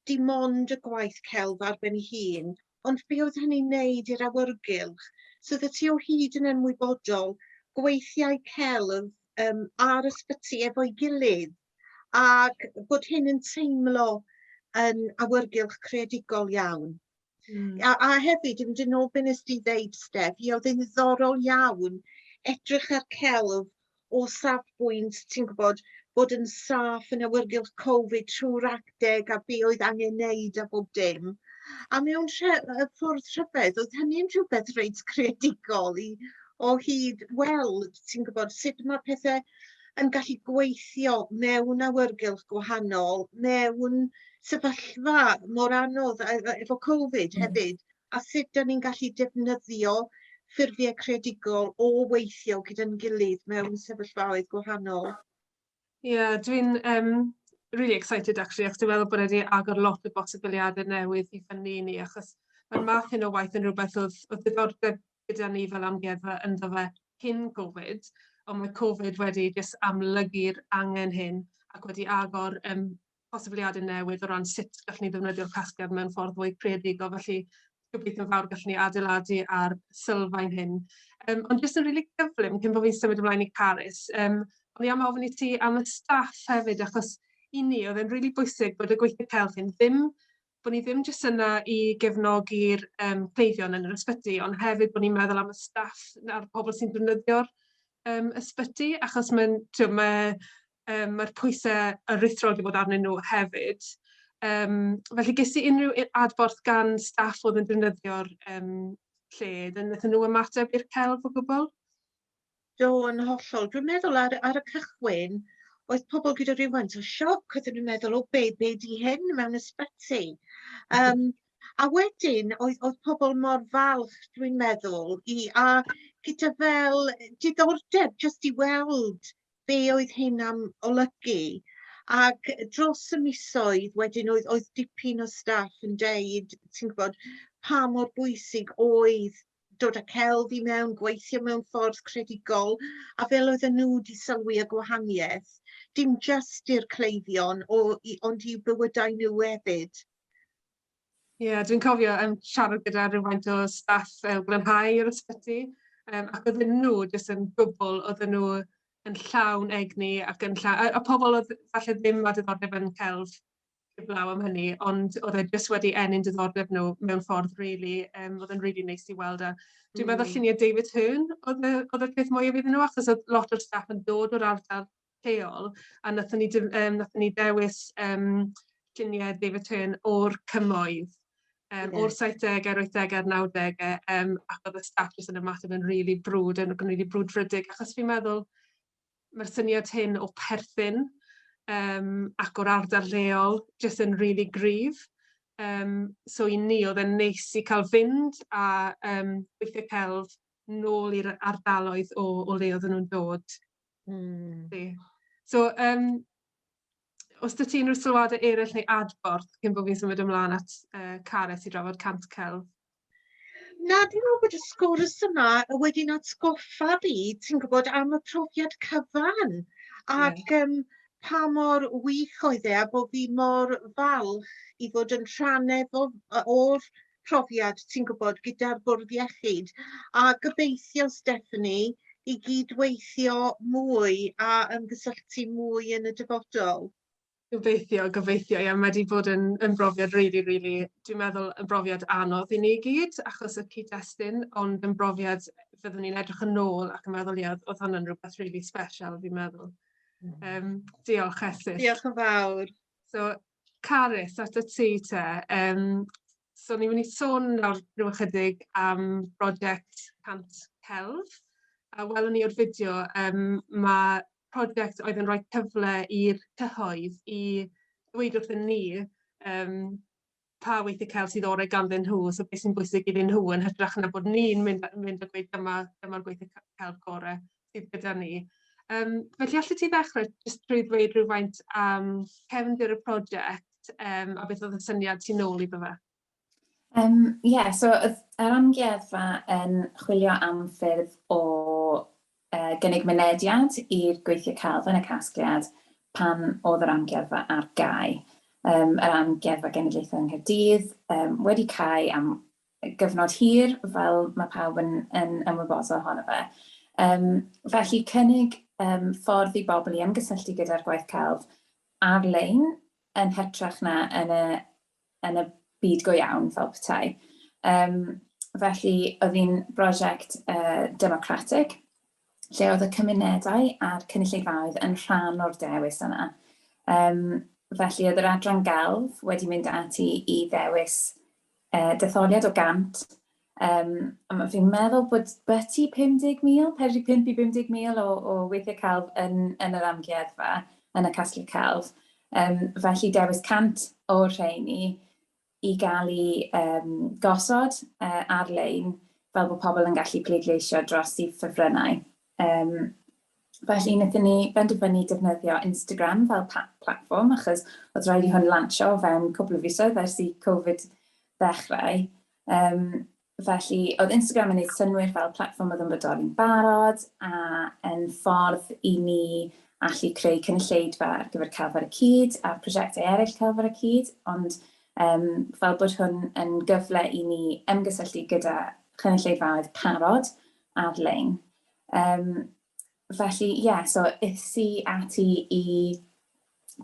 dim ond y gwaith celf ar ben ei hun, ond be oedd hynny'n wneud i'r awyrgylch? So oeddet ti o hyd yn ymwybodol gweithiau celf ar ysbyty efo'i gilydd ac bod hyn yn teimlo yn awyrgylch creadigol iawn. A hefyd, i fynd yn ôl be nes di ddeud, Steph, ie, oedd e'n ddiddorol iawn edrych ar celf o safbwynt, ti'n gwybod, bod yn saff yn awyrgylch Covid trwy'r adeg a be oedd angen wneud a bob dim. A mewn ffordd rhyfedd, oedd hynny'n rhywbeth reit creadigol i o hyd weld, ti'n gwybod, sut mae pethau yn gallu gweithio mewn awyrgylch gwahanol, mewn sefyllfa mor anodd efo Covid hefyd, a sut dan ni'n gallu defnyddio ffurfiau creadigol o weithio gyda'n gilydd mewn sefyllfaoedd gwahanol. Ie, yeah, dwi'n really excited actually, achos dwi'n meddwl bod e wedi agor lot o bosibiliadau newydd i fyny i ni, achos mae'r math hyn o waith yn rhywbeth oedd diddordeb gyda ni fel amgueddfa ynddo fe cyn Covid, ond mae Covid wedi jyst amlygu'r angen hyn ac wedi agor posibiliadau newydd o ran sut gallwn ni ddefnyddio'r casgliad mewn ffordd fwy creadigol. Felly gobeithio'n fawr gallwn ni adeiladu ar sylfaen hyn. Ond jyst yn rili gyflym, cyn bod fi'n symud ymlaen i Carys, o'n i am ofyn i ti am y staff hefyd, achos i ni oedd e'n rili bwysig bod y gweithiau celf hyn ddim, bod ni ddim jyst yna i gefnogi'r cleifion yn yr ysbyty, ond hefyd bod ni'n meddwl am y staff a'r pobl sy'n defnyddio'r ysbyty, achos mae'n, timod, mae'r pwysau aruthrol wedi bod arnyn nhw hefyd. Felly ges i unrhyw adborth gan staff oedd yn defnyddio'r lle, wnaethon nhw ymateb i'r celf o gwbl? Do, yn hollol. Dwi'n meddwl ar y cychwyn, oedd pobl gyda rhywfaint o sioc, oedden nhw'n meddwl, o be di hyn mewn ysbyty? A wedyn, oedd pobl mor falch, dwi'n meddwl, a gyda fel diddordeb jyst i weld be oedd hyn am olygu. Ac dros y misoedd wedyn oedd, oedd dipyn o staff yn deud, ti'n gwybod, pa mor bwysig oedd dod â celf i mewn, gweithio mewn ffordd credigol, a fel oedden nhw wedi sylwi y gwahaniaeth, dim jyst i'r cleifion, o, i, ond i'w bywydau nhw hefyd. Ie, yeah, dwi'n cofio siarad gyda rhywfaint o staff glanhau yr ysbyty, ac oedden nhw jyst yn gwbl, oedden nhw yn llawn egni ac yn llawn, a pobl oedd falle ddim â diddordeb yn celf heblaw am hynny, ond oedd e jyst wedi ennyn diddordeb nhw mewn ffordd really, oedd yn really neis i weld. A dwi'n meddwl lluniau David Hurn oedd y, oedd y peth mwyaf iddyn nhw, achos oedd lot o'r staff yn dod o'r ardal lleol, a wnaethon ni, wnaethon ni dewis lluniau David Hurn o'r cymoedd, o'r 70au, a'r 80au a'r 90au, ac oedd y staff jyst yn ymateb yn rili brwd, yn rili brwdfrydig, achos fi'n meddwl mae'r syniad hyn o perthyn ac o'r ardal lleol jyst yn rili gryf. So i ni oedd e'n neis i cael fynd a gweithio celf nôl i'r ardaloedd o le oedden nhw'n dod. So, os 'da ti unrhyw sylwadau eraill neu adborth cyn bod fi'n symud ymlaen at Carys i drafod Cant Celf? Na, dwi'n meddwl bod y sgwrs yma wedi'n atgoffa fi, ti'n gwybod, am y profiad cyfan. Ac pa mor wych oedd e, a bod fi mor falch i fod yn rhan efo o'r profiad, ti'n gwybod, gyda'r bwrdd iechyd. A gobeithio, Stephanie, i gydweithio mwy a ymgysylltu mwy yn y dyfodol. Gobeithio, gobeithio, ie, mae wedi bod yn brofiad really, really, dwi'n meddwl yn brofiad anodd i ni gyd, achos y cyd-destun, ond yn brofiad fyddwn ni'n edrych yn ôl ac yn meddwl, ie, oedd hwnna'n rhywbeth really special, fi'n meddwl. Diolch, Esyllt. Diolch yn fawr. So, Carys, at y ti te. So, ni'n mynd i sôn nawr rhyw ychydig am brosiect Cant Celf. A welwn ni o'r fideo, mae prosiect oedd yn rhoi cyfle i'r cyhoedd i ddweud wrthyn ni pa weithiau celf sydd orau ganddyn nhw, so beth sy'n bwysig iddyn nhw, yn hytrach na bod ni'n mynd a gweud dyma'r gweithiau celf gorau sydd gyda ni. Felly allet ti ddechrau jyst trwy ddweud rhywfaint am cefndir y prosiect a beth oedd y syniad tu nôl iddo fe? Yeah, so oedd yr amgueddfa yn chwilio am ffyrdd o gynnig mynediad i'r gweithiau celf yn y casgliad pan oedd yr amgueddfa ar gau. Yr Amgueddfa Genedlaethol yng Nghaerdydd wedi cau am gyfnod hir, fel mae pawb yn ymwybodol ohono fe. Felly cynnig ffordd i bobl i ymgysylltu gyda'r gwaith celf ar-lein yn hytrach na yn y byd go iawn fel petai. Felly oedd hi'n brosiect democratig, lle oedd y cymunedau a'r cynulleidfaoedd yn rhan o'r dewis yna. Felly oedd yr adran gelf wedi mynd ati i ddewis detholiad o 100. A fi'n meddwl bod byti 50,000, 45 i 50,000 o weithiau celf yn yr amgueddfa, yn y casglu celf. Felly dewis 100 o'r rheini i gael ei gosod ar-lein fel bod pobl yn gallu pleidleisio dros eu ffefrynnau. Felly wnaethon ni benderfynu defnyddio Instagram fel platfform, achos oedd rhaid i hwn lansio o fewn cwpl o fisoedd ers i Covid ddechrau. Felly oedd Instagram yn gwneud synnwyr fel platfform oedd yn bodoli'n barod a yn ffordd i ni allu creu cynulleidfa ar gyfer celf ar y cyd a prosiectau eraill celf ar y cyd, ond fel bod hwn yn gyfle i ni ymgysylltu gyda chynulleidfaoedd parod ar-lein. Felly, ie, yeah, so es i ati i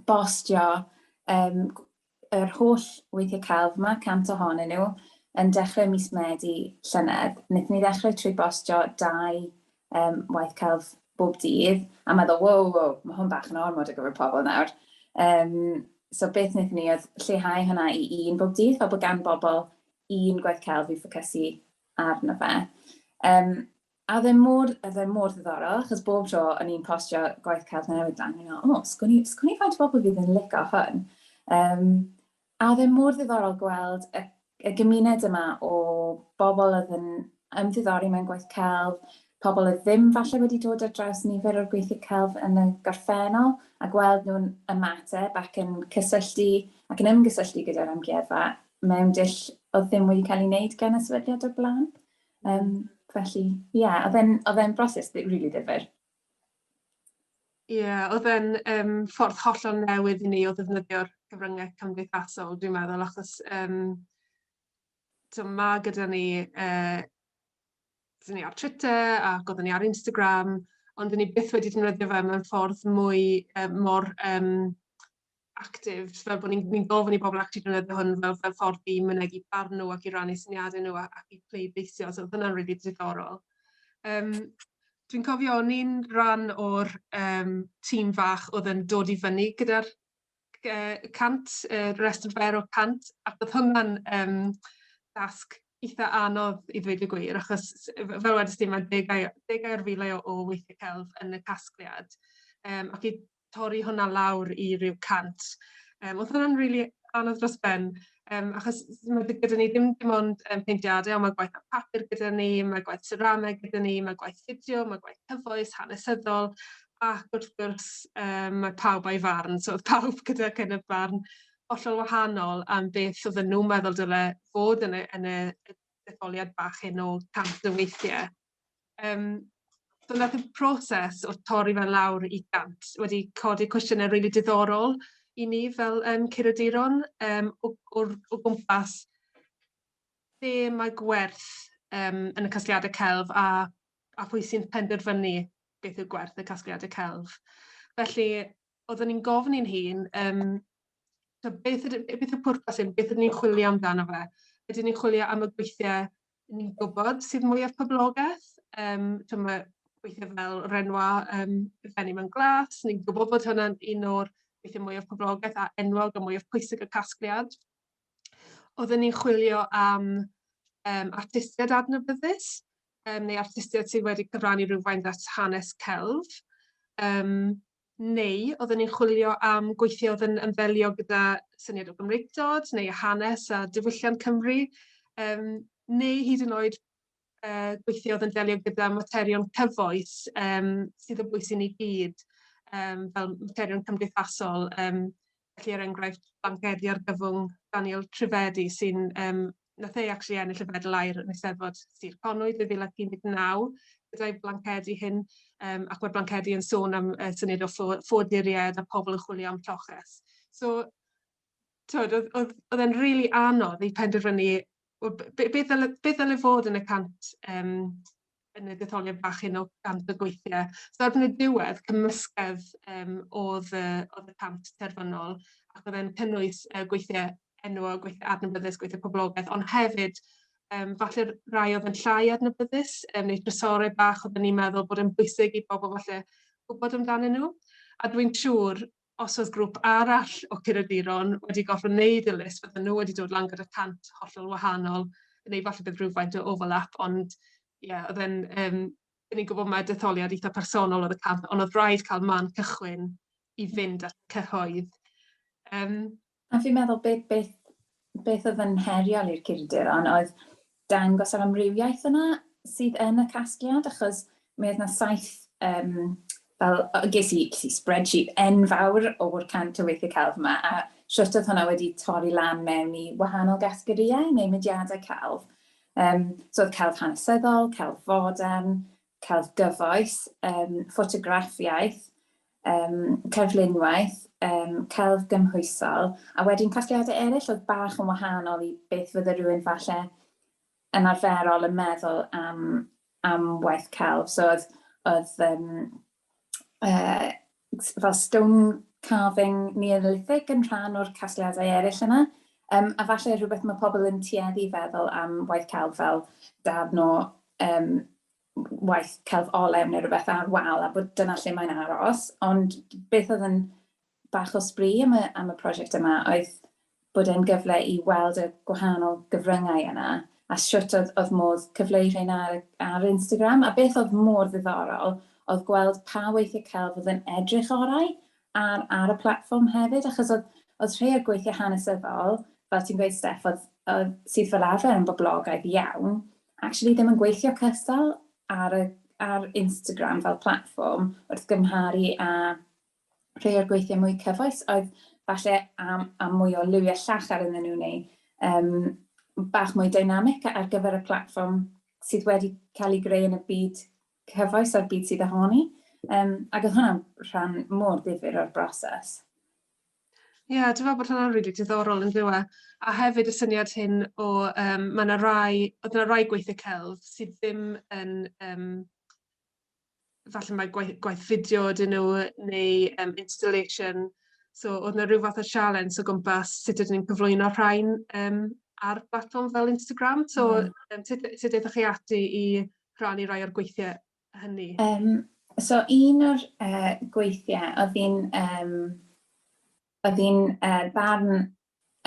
bostio yr holl weithiau celf yma, 100 ohonyn nhw, yn dechrau mis Medi llynedd. Wnaethon ni ddechrau trwy bostio 2 waith celf bob dydd, a meddwl, wow, wow, mae hwn bach yn ormod ar gyfer pobl nawr. So beth wnaethon ni oedd lleihau hwnna i 1 bob dydd, fel bod gan bobl un gwaith celf i ffocysu arno fe. A oedd e mor, oedd e mor ddiddorol, achos bob tro o'n i'n postio gwaith celf newydd lan, o'n i'n meddwl, o, sgwn i faint o bobl fydd yn licio hwn. A oedd e mor ddiddorol gweld y gymuned yma o bobl oedd yn ymddiddori mewn gwaith celf, pobl oedd ddim falle wedi dod ar draws nifer o'r gweithiau celf yn y gorffennol a gweld nhw'n ymateb ac yn cysylltu ac yn ymgysylltu gyda'r amgueddfa mewn dull oedd ddim wedi cael ei wneud gan y sefydliad o'r blaen. Felly, ie, yeah, oedd e'n broses really ddifyr. Ie, yeah, oedd e'n ffordd hollol newydd i ni o ddefnyddio'r cyfryngau cymdeithasol, dwi'n meddwl, achos so mae gyda ni, dyn ni ar Twitter ac oedden ni ar Instagram, ond dyn ni byth wedi defnyddio fe mewn ffordd mwy mor actif, fel bod ni'n ni gofyn i bobl actually defnyddio hwn fel ffordd i mynegi barn nhw ac i rannu syniadau nhw ac i pleidleisio, so oedd hwnna'n rili diddorol. Dwi'n cofio o'n i'n rhan o'r tîm fach oedd yn dod i fyny gyda'r 100, restr fer o 100, ac oedd hwnna'n dasg eitha anodd i ddweud y gwir, achos fel wedest ti, mae degau o'r filau o weithiau celf yn y casgliad, ac i torri hwnna lawr i ryw 100. Oedd hwnna'n rili anodd dros ben, achos mae gyda ni ddim dim ond peintiadau, ond mae gwaith ar papur gyda ni, mae gwaith cerameg gyda ni, mae gwaith fideo, mae gwaith cyfoes, hanesyddol, ac wrth gwrs mae pawb a'i farn, so oedd pawb gyda kind of barn hollol wahanol am beth oedden nhw'n meddwl dyle fod yn y detholiad bach hyn o 100 o weithiau. So nath y proses o torri fe lawr i 100 wedi codi cwestiynau rili diddorol i ni fel curaduron o gwmpas be mae gwerth yn y casgliadau celf a pwy sy'n penderfynu beth yw gwerth y casgliadau celf. Felly, oeddwn ni'n gofyn i'n hun, so beth yw'r pwrpas hyn, beth ydyn ni'n chwilio amdano fe? Ydyn ni'n chwilio am y gweithiau ni'n gwybod sydd mwyaf poblogaidd? So mae gweithiau fel Renoir, Fenyw mewn Glas, ni'n gwybod bod hwnna'n un o'r gweithiau mwyaf poblogaidd a enwog a mwyaf pwysig y casgliad. Oedden ni'n chwilio am artistiaid adnabyddus, neu artistiaid sydd wedi cyfrannu rhywfaint at hanes celf. Neu oedden ni'n chwilio am gweithiau oedd yn ymddelio gyda syniad o Gymreictod neu hanes a diwylliant Cymru, neu hyd yn oed gweithiau oedd yn delio gyda materion cyfoes sydd o bwys i ni gyd, fel materion cymdeithasol, felly er enghraifft Blancedi Argyfwng Daniel Trivedy sy'n, nath e actually ennill y fedal aur yn Eisteddfod Sir Conwy 2019 gyda'i blancedi hyn, ac mae'r blancedi yn sôn am syniad o ffoaduriaid a pobl yn chwilio am lloches. So, twyd, oedd e'n rili anodd i penderfynu beth ddyle fod yn y 100, yn y detholiad bach hyn o 100 o gweithiau. So erbyn y diwedd, cymysgedd oedd y 100 terfynol, ac oedd e'n cynnwys gweithiau enwog, gweithiau adnabyddus, gweithiau poblogaidd, ond hefyd falle rai oedd yn llai adnabyddus, neu drysorau bach oedden ni'n meddwl bod yn bwysig i bobl falle gwybod amdanyn nhw. A dwi'n siŵr, os oedd grŵp arall o curaduron wedi gorfod wneud y list, fydden nhw wedi dod lan gyda 100 hollol wahanol, neu falle bydd rhywfaint o overlap, ond ie, yeah, oedd e'n, ni'n gwybod mae detholiad eitha personol oedd y 100, ond oedd rhaid cael man cychwyn i fynd at y cyhoedd. A fi'n meddwl beth oedd yn heriol i'r curaduron oedd dangos yr amrywiaeth yna sydd yn y casgliad, achos mi oedd 'na 7, fel ges i spreadsheet enfawr o'r 100 o weithiau celf yma, a shwt oedd hwnna wedi torri lan mewn i wahanol gategorïau neu mudiadau celf. So oedd celf hanesyddol, celf fodern, celf gyfoes, ffotograffiaeth, cerflunwaith, celf gymhwysol, a wedyn casgliadau eraill oedd bach yn wahanol i beth fydde rhywun falle yn arferol yn meddwl am waith celf. So oedd fel stone carving Neolithic yn rhan o'r casgliadau eraill yna. A falle rhywbeth mae pobl yn tueddu i feddwl am waith celf fel darn o waith celf olew neu rhywbeth ar wal a bod dyna lle mae'n aros. Ond beth oedd yn bach o sbri am y prosiect yma oedd bod e'n gyfle i weld y gwahanol gyfryngau yna a shwt oedd modd cyfleu rheina ar Instagram. A beth oedd mor ddiddorol oedd gweld pa weithiau celf oedd yn edrych orau ar y platfform hefyd, achos oedd rhai o'r gweithiau hanesyddol, fel ti'n gweud, Steff, oedd sydd fel arfer yn boblogaidd iawn, actually ddim yn gweithio cystal ar y, ar Instagram fel platfform wrth gymharu â rhai o'r gweithiau mwy cyfoes oedd falle am, am mwy o liwiau llachar ynddyn nhw neu um, bach mwy dynamic ar gyfer y platfform sydd wedi cael ei greu yn y byd cyfoes a'r byd sydd ohoni. Um, ac oedd hwnna'n rhan mor ddifyr o'r broses. Ie, yeah, dwi'n meddwl bod hwnna'n rili really diddorol yn dyw e. A hefyd y syniad hyn o, um, mae yna rai, oedd yna rai gweithiau celf sydd ddim yn, um, falle mae gwaith, gwaith fideo ydyn nhw neu um, installation. So oedd yna rhyw fath o sialens o gwmpas sut ydyn ni'n cyflwyno rhain um, ar platfform fel Instagram. So mm. um, sut, sut aethoch chi ati i rhannu rai o'r gweithiau hynny? Um, so un o'r uh, gweithiau oedd hi'n um, oedd hi'n uh, ddarn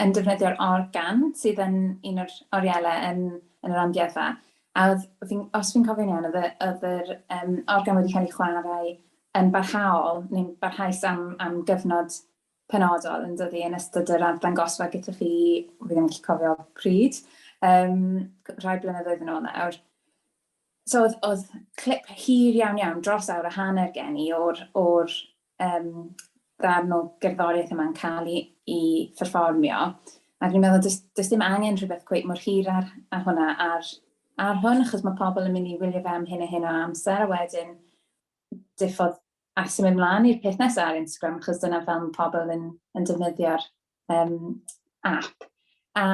yn defnyddio'r organ sydd yn un o'r orielau yn, yn yr amgueddfa. A oedd, fi, os fi'n cofio'n iawn, oedd, oedd yr um, organ wedi cael ei chwarae yn barhaol, neu'n barhaus am, am gyfnod penodol yn dydi yn ystod yr arddangosfa gyda chi, fi ddim yn gallu cofio pryd, um, rhai blynyddoedd yn ôl nawr. So oedd, oedd clip hir iawn iawn, dros awr a hanner gen i o'r, or, um, ddarn o gerddoriaeth yma'n cael ei, i pherfformio. Ac ni'n meddwl, does, does dim angen rhywbeth cweit mor hir ar, ar hwnna ar, ar hwn, achos mae pobl yn mynd i wylio fe am hyn a hyn o amser, a wedyn diffodd a symud mlaen i'r peth nesaf ar Instagram, achos dyna fel mae pobl yn, yn defnyddio'r um, app. A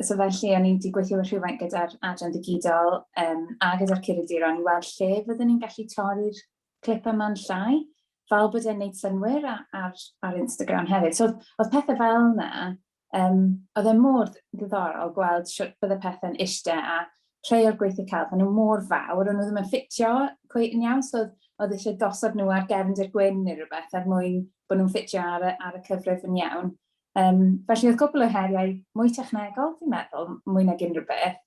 so felly o'n i wedi gweithio rhywfaint gyda'r adran digidol um, a gyda'r curaduron i weld lle fyddwn ni'n gallu torri'r clip yma'n llai, fel bod e'n neud synnwyr ar, ar, ar Instagram hefyd. So oedd pethau fel yna, um, oedd e mor ddiddorol gweld sut bydde pethau'n eistedd a rhai o'r gweithiau celf, o'n nhw mor fawr, o'n nhw ddim yn ffitio cweit yn iawn, so oedd, oedd eisiau gosod nhw ar gefndir gwyn neu rhywbeth er mwyn bod nhw'n ffitio ar y, ar y cyfrif yn iawn. Um, felly oedd cwpl o heriau mwy technegol, fi'n meddwl, mwy nag unrhyw beth.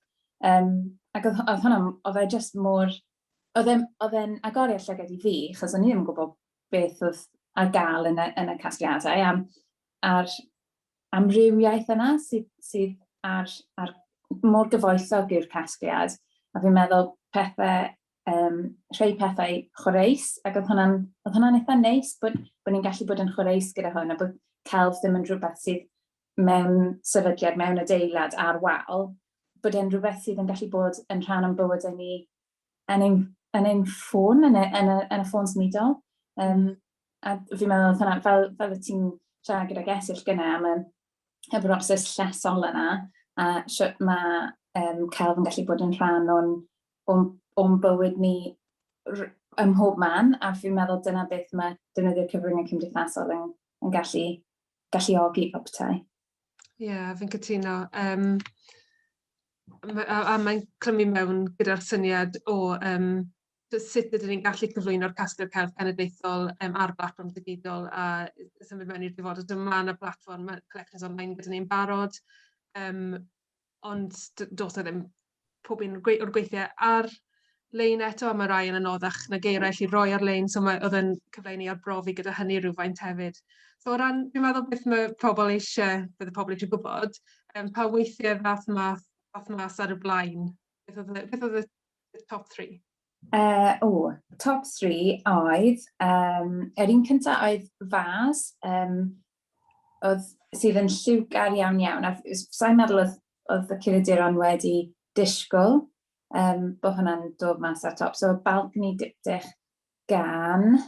Um, ac oedd, oedd hwnna, oedd e just mor... Oedd e'n oedd e'n agoriad llygad i fi, achos o'n i ddim yn gwybod beth oedd ar gael yn y, yn y casgliadau, am, a'r amrywiaeth yna sydd, sydd ar, ar mor gyfoethog yw'r casgliad. A fi'n meddwl pethau um, rhai pethau chwareus, ac oedd hwnna'n, oedd hwnna'n eitha neis bod, bod ni'n gallu bod yn chwareus gyda hwn, a bod celf ddim yn rhywbeth sydd mewn sefydliad, mewn adeilad ar wal, bod e'n rhywbeth sydd yn gallu bod yn rhan o'n bywydau ni yn ein, yn ein ffôn, yn y, yn y, yn y ffôn symudol. Um, a fi'n meddwl oedd hwnna, fel, fel y ti'n siarad gyda Gesyll gyna am y, y broses llesol yna, a sut mae um, celf yn gallu bod yn rhan o'n, o'n, o'n bywyd ni ym mhob man, a fi'n meddwl dyna beth mae defnyddio'r cyfryngau cymdeithasol yn, yn gallu galluogi fel petai. Ie, yeah, fi'n cytuno. Um, a, a mae'n clymu mewn gyda'r syniad o um, sut ydyn ni'n gallu cyflwyno'r casgliad celf cenedlaethol um, ar blatfform digidol a symud mewn i'r dyfodol. Dyma yna blatfform Collections Online gyda ni'n barod. Um, ond does 'na ddim pob un o'r gweithiau ar-lein eto, a mae rai yn anoddach nag eraill i roi ar-lein, so mae, oedd yn cyfle i ni arbrofi gyda hynny rhywfaint hefyd. So o ran, fi'n meddwl beth mae pobl eisiau, bydd y pobl eisiau gwybod, um, pa weithiau ddath mas, ddath mas ar y blaen? Beth oedd y, beth oedd y top 3? Uh, o, top 3 oedd, um, yr un cyntaf oedd Fas, um, oedd, sydd yn lliwgar iawn iawn. A sa'n meddwl oedd, oedd y curaduron wedi disgwyl um, bod hwnna'n dod mas ar top. So, balcony diptych gan,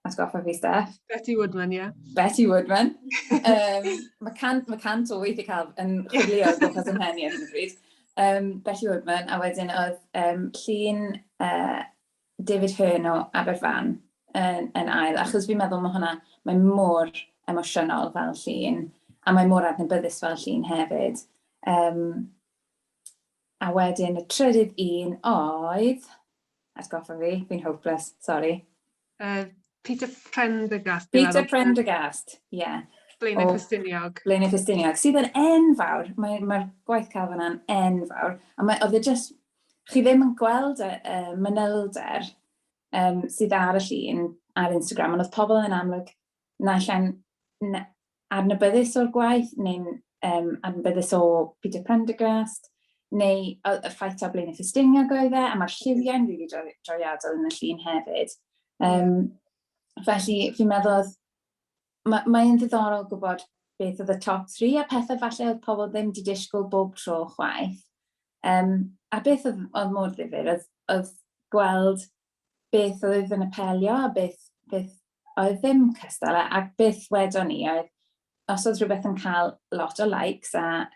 atgoffa fi, Steph. Betty Woodman, ie. Yeah. Betty Woodman. um, mae cant, mae cant o weithiau cael yn chwilio o gwmpas ym mhen i ar hyn o bryd. Um, Betty Woodman, a wedyn oedd um, llun uh, David Hurn o Aberfan yn, yn ail, achos fi'n meddwl mae hwnna, mae mor emosiynol fel llun, a mae mor adnabyddus fel llun hefyd. Um, a wedyn y trydydd un oedd, atgoffa fi, fi'n hopeless, sorry. Peter Prendergast. Peter Prendergast, ie. Yeah. Blaenau Ffestiniog. Blaenau Ffestiniog, sydd yn enfawr. Mae'r mae gwaith celf yna'n enfawr. A mae, oedd e just, chi ddim yn gweld y, y manylder um, sydd ar y llun ar Instagram, ond oedd pobl yn amlwg naill ai'n adnabyddus o'r gwaith neu'n um, adnabyddus o Peter Prendergast. Neu y ffaith taw Blaenau Ffestiniog oedd e, a mae'r lliwiau'n rili drawiadol yn y llun hefyd. Felly, fi'n meddwl oedd... Mae'n mae ddiddorol gwybod beth oedd y top 3 a pethau falle oedd pobl ddim wedi disgwyl bob tro chwaith. A beth oedd, oedd mor ddifyr oedd, oedd gweld beth oedd yn apelio a beth, beth oedd ddim cystal. A beth wedon ni oedd, os oedd rhywbeth yn cael lot o likes a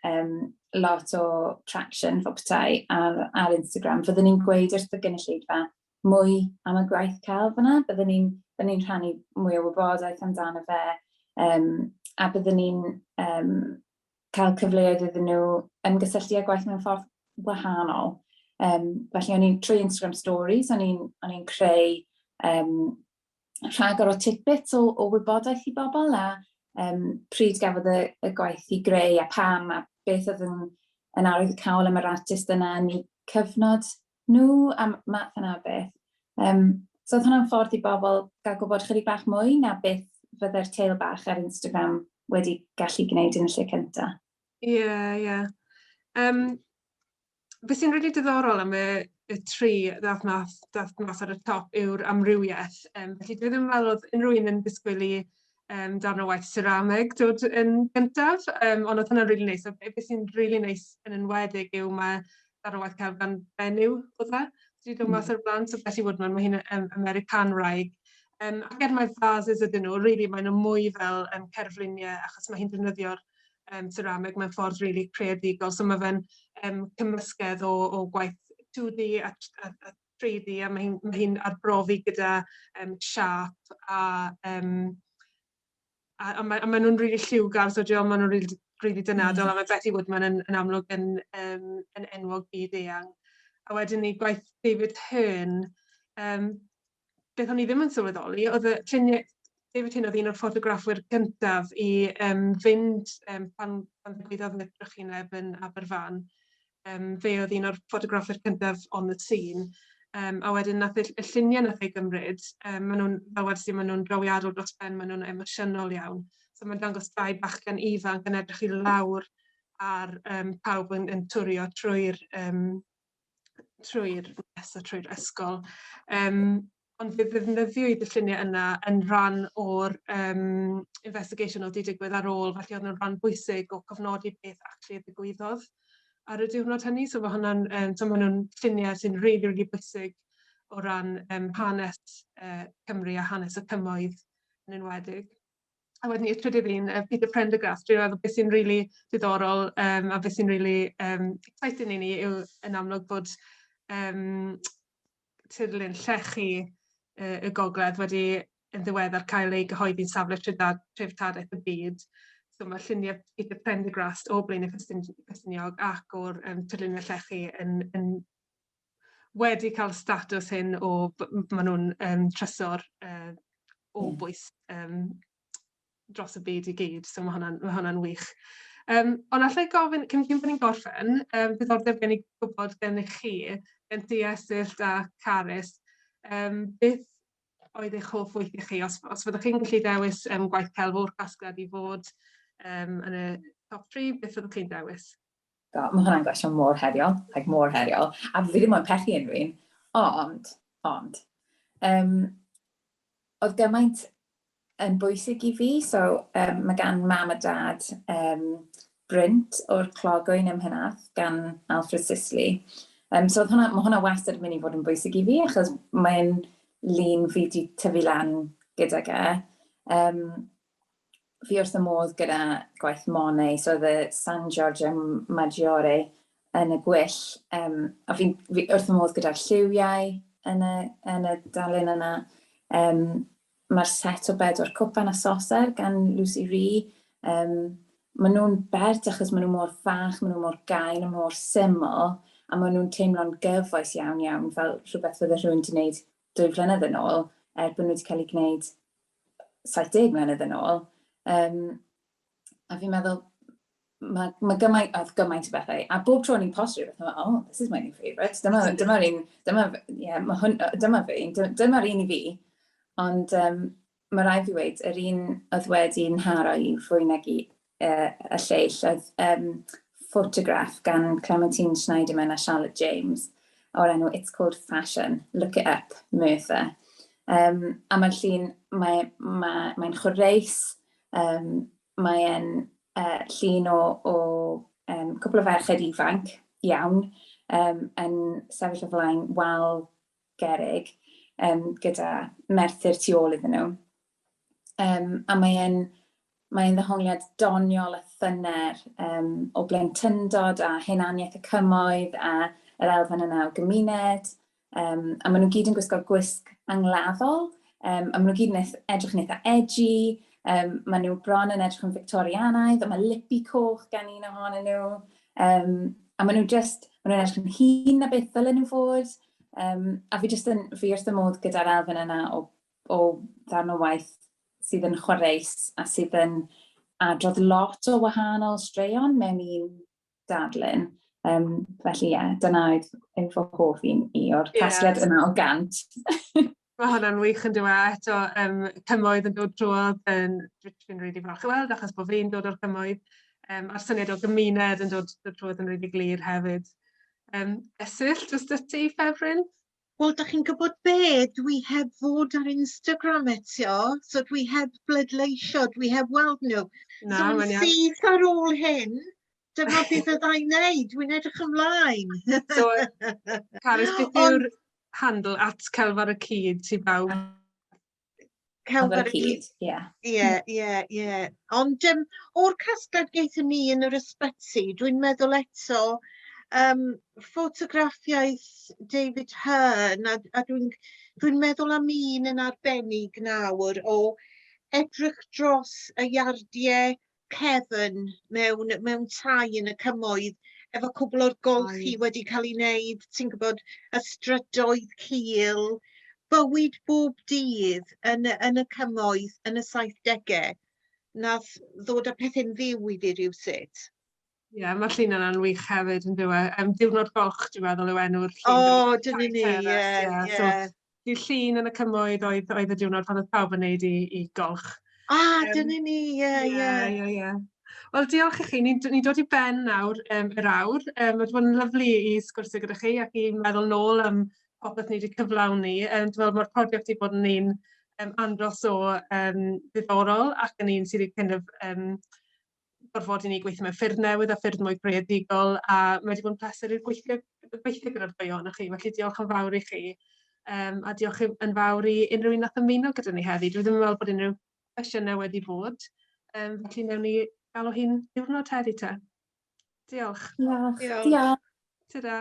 lot o traction fel petai ar Instagram, fyddwn ni'n gweud wrth y gynulleidfa mwy am y gwaith celf yna, byddwn ni'n byddwn ni'n rhannu mwy o wybodaeth amdano fe, a byddwn ni'n cael cyfleoedd iddyn nhw ymgysylltu â gwaith mewn ffordd wahanol. Felly o'n i'n, trwy Instagram Stories, o'n i'n o'n i'n creu rhagor o tidbits o wybodaeth i bobl a pryd gafodd y gwaith i greu a pam a beth oedd yn arwyddocaol am yr artist yna yn eu cyfnod nhw a math yna o beth. So oedd hwnna'n ffordd i bobl gael gwybod chydig bach mwy na beth fydde'r teil bach ar Instagram wedi gallu gwneud yn y lle cyntaf. Ie, ie. Beth sy'n rili diddorol am y tri ddath mas ar y top yw'r amrywiaeth. Felly dwi ddim yn meddwl oedd unrhyw un yn disgwyl i darn o waith serameg dod yn gyntaf, ond oedd hwnna'n rili neis. A beth sy'n rili neis yn enwedig yw mae darn o waith celf gan benyw oedd e, sy 'di dod mas o'r blaen, so Betty Woodman, mae hi'n Americanwraig. Ac er mai vases ydyn nhw, rili maen nhw mwy fel cerfluniau, achos mae hi'n defnyddio'r cerameg mewn ffordd rili creadigol. So mae fe'n cymysgedd o gwaith 2D a 3D, a mae hi'n arbrofi gyda siâp a maen nhw'n rili lliwgar, so maen nhw'n rili rili deniadol, a mae Betty Woodman yn amlwg yn enwog byd eang. A wedyn ni gwaith David Hurn, beth o'n i ddim yn sylweddoli oedd y lluniau, David Hurn oedd un o'r ffotograffwyr cyntaf i fynd pan ddigwyddodd y trychineb yn Aberfan. Fe oedd un o'r ffotograffwyr cyntaf on the scene. A wedyn nath y lluniau nath ei gymryd, maen nhw'n, fel wedes i, maen nhw'n drawiadol dros ben, maen nhw'n emosiynol iawn. So mae'n dangos dau bachgen ifanc yn edrych i lawr ar pawb yn twrio trwy'r mess a trwy'r ysgol. Ond fe ddefnyddiwyd y lluniau yna yn rhan o'r investigation oedd wedi digwydd ar ôl, felly oedd nhw'n rhan bwysig o cofnodi beth actually ddigwyddodd ar y diwrnod hynny. So mae hwnna'n, so maen nhw'n lluniau sy'n rili, rili bwysig o ran hanes Cymru a hanes y cymoedd yn enwedig. A wedyn y trydydd un, Peter Prendergast, dwi'n meddwl beth sy'n rili diddorol a beth sy'n rili exciting i ni yw yn amlwg bod tirlun llechi y gogledd wedi yn ddiweddar cael ei gyhoeddi'n safle treftadaeth y byd. So mae lluniau Peter Prendergast o Blaenau Ffestiniog ac o'r tirluniau llechi yn wedi cael statws hyn o maen nhw'n trysor o bwys dros y byd i gyd. So mae hwnna'n wych. Ond alla i gofyn, cyn bod ni'n gorffen, diddordeb gen i gwybod gennych chi, gen ti Esyllt a Carys, beth oedd eich hoff weithiau chi? Os fyddwch chi'n gallu dewis gwaith celf o'r casgliad i fod yn y top 3, beth fyddwch chi'n dewis? Do, mae hwnna'n gwestiwn mor heriol, like mor heriol. A fi ddim moyn pechu unrhyw un, ond, oedd gymaint yn bwysig i fi, so mae gan mam a dad brint o'r clogwyn ym Mhenarth gan Alfred Sisley. So oedd hwnna, mae hwnna wastad yn mynd i fod yn bwysig i fi, achos mae'n lun fi 'di tyfu lan gydag e. Fi wrth y modd gyda gwaith Monet, so oedd y San Giorgio Maggiore yn y gwyll, a fi wrth y modd gyda'r lliwiau yn y darlun yna. Mae'r set o bedwar cwpan a soser gan Lucy Ree, maen nhw'n bert achos maen nhw mor fach, maen nhw mor gain a mor syml, a maen nhw'n teimlo'n gyfoes iawn iawn, fel rhywbeth fydde rhywun wedi gwneud 2 flynedd yn ôl, er bod nhw wedi cael eu gwneud 70 mlynedd yn ôl. A fi'n meddwl, mae gymaint, oedd gymaint o bethau. A bob tro o'n i'n postio rhywbeth, o'n i'n oh, this is my new favourite. Dyma'r un, dyma, yeah, ma hwn, dyma fi, dyma'r un i fi. Ond mae rhaid fi weud, yr un oedd wedi nharo i fwy nag i y lleill oedd ffotograff gan Clementine Schneiderman a Charlotte James o'r enw It's Called Fashion, Look It Up, Merthyr. A mae'r llun, mae'n mae, mae chwaraeus, mae'n llun o cwpl o ferched ifanc iawn yn sefyll o flaen wal gerrig gyda Merthyr tu ôl iddyn nhw. A mae'n mae ddehongliad doniol a thyner o blentyndod a hunaniaeth y cymoedd a yr elfen yna o gymuned. A maen nhw gyd yn gwisgo gwisg angladdol, a maen nhw gyd yn edrych yn eitha edgy, maen nhw bron yn edrych yn Victorianaidd, a mae lippy coch gan un ohonyn nhw. A maen nhw just, maen nhw'n edrych yn hŷn na beth ddylen nhw fod. A fi jyst yn, fi wrth y modd gyda'r elfen yna o ddarn o waith sydd yn chwareus a sydd yn adrodd lot o wahanol straeon mewn un darlun. Felly ie, yeah, dyna oedd yw fy hoff un i o'r casgliad yna o 100. Mae hwnna'n wych yn dweud eto, cymoedd yn dod drwodd yn dwi'n rili falch o weld achos bod fi'n dod o'r cymoedd, a'r syniad o gymuned yn dod drwodd yn rili glir hefyd. Esyllt, oes 'da ti ffefryn? Wel, da chi'n gwybod be? Dwi heb fod ar Instagram eto, so dwi heb bleidleisio, dwi heb weld nhw. Na, so mae'n iawn. Syth ar ôl hyn, dyma beth fydda i'n neud, dwi'n edrych ymlaen. So, Carys, beth yw'r handle @celfarycyd ti bawb? Celf ar y cyd, ie. Ie, ie, ie. Ond o'r casgliad gaethon ni yn yr ysbyty, dwi'n meddwl eto, ffotograffiaeth David Hurn, a dwi'n dwi meddwl am un yn arbennig nawr o edrych dros y iardiau cefn mewn mewn tai yn y cymoedd efo cwbl o'r golchi wedi cael ei wneud, ti'n gwybod, y strydoedd cul, bywyd bob dydd yn y, yn y cymoedd yn y 70au, nath ddod â pethau'n fyw i fi rywsut. Ie, yeah, mae'r llun yna'n wych hefyd yn dyw e. Diwrnod Golch, dwi'n meddwl, yw enw'r llun. O, dyna ni, ie, ie. So, dydd Llun yn y cymoedd oedd y diwrnod pan oedd pawb yn neud i golch. Ah, dyna ni, ie, ie. Ie, ie, ie. Wel, diolch i chi. Ni'n ni dod i ben nawr yr awr. Mae wedi bod yn lyfli i sgwrsio gyda chi ac i meddwl nôl am popeth ni wedi cyflawni. Dwi'n meddwl mae'r prosiect wedi bod yn un andros o ddiddorol ac yn un sydd wedi kind of, gorfodi ni gweithio mewn ffyrdd newydd a ffyrdd mwy creadigol, a mae wedi bod yn pleser i'r gweithio gyda'r ddwy ohonoch chi, felly diolch yn fawr i chi. A diolch yn fawr i unrhyw un nath ymuno gyda ni heddi. Dwi ddim yn meddwl bod unrhyw cwestiynau wedi bod, felly wnawn ni galw hi'n ddiwrnod heddi te. Diolch. Diolch. Diolch. Diolch. Tara.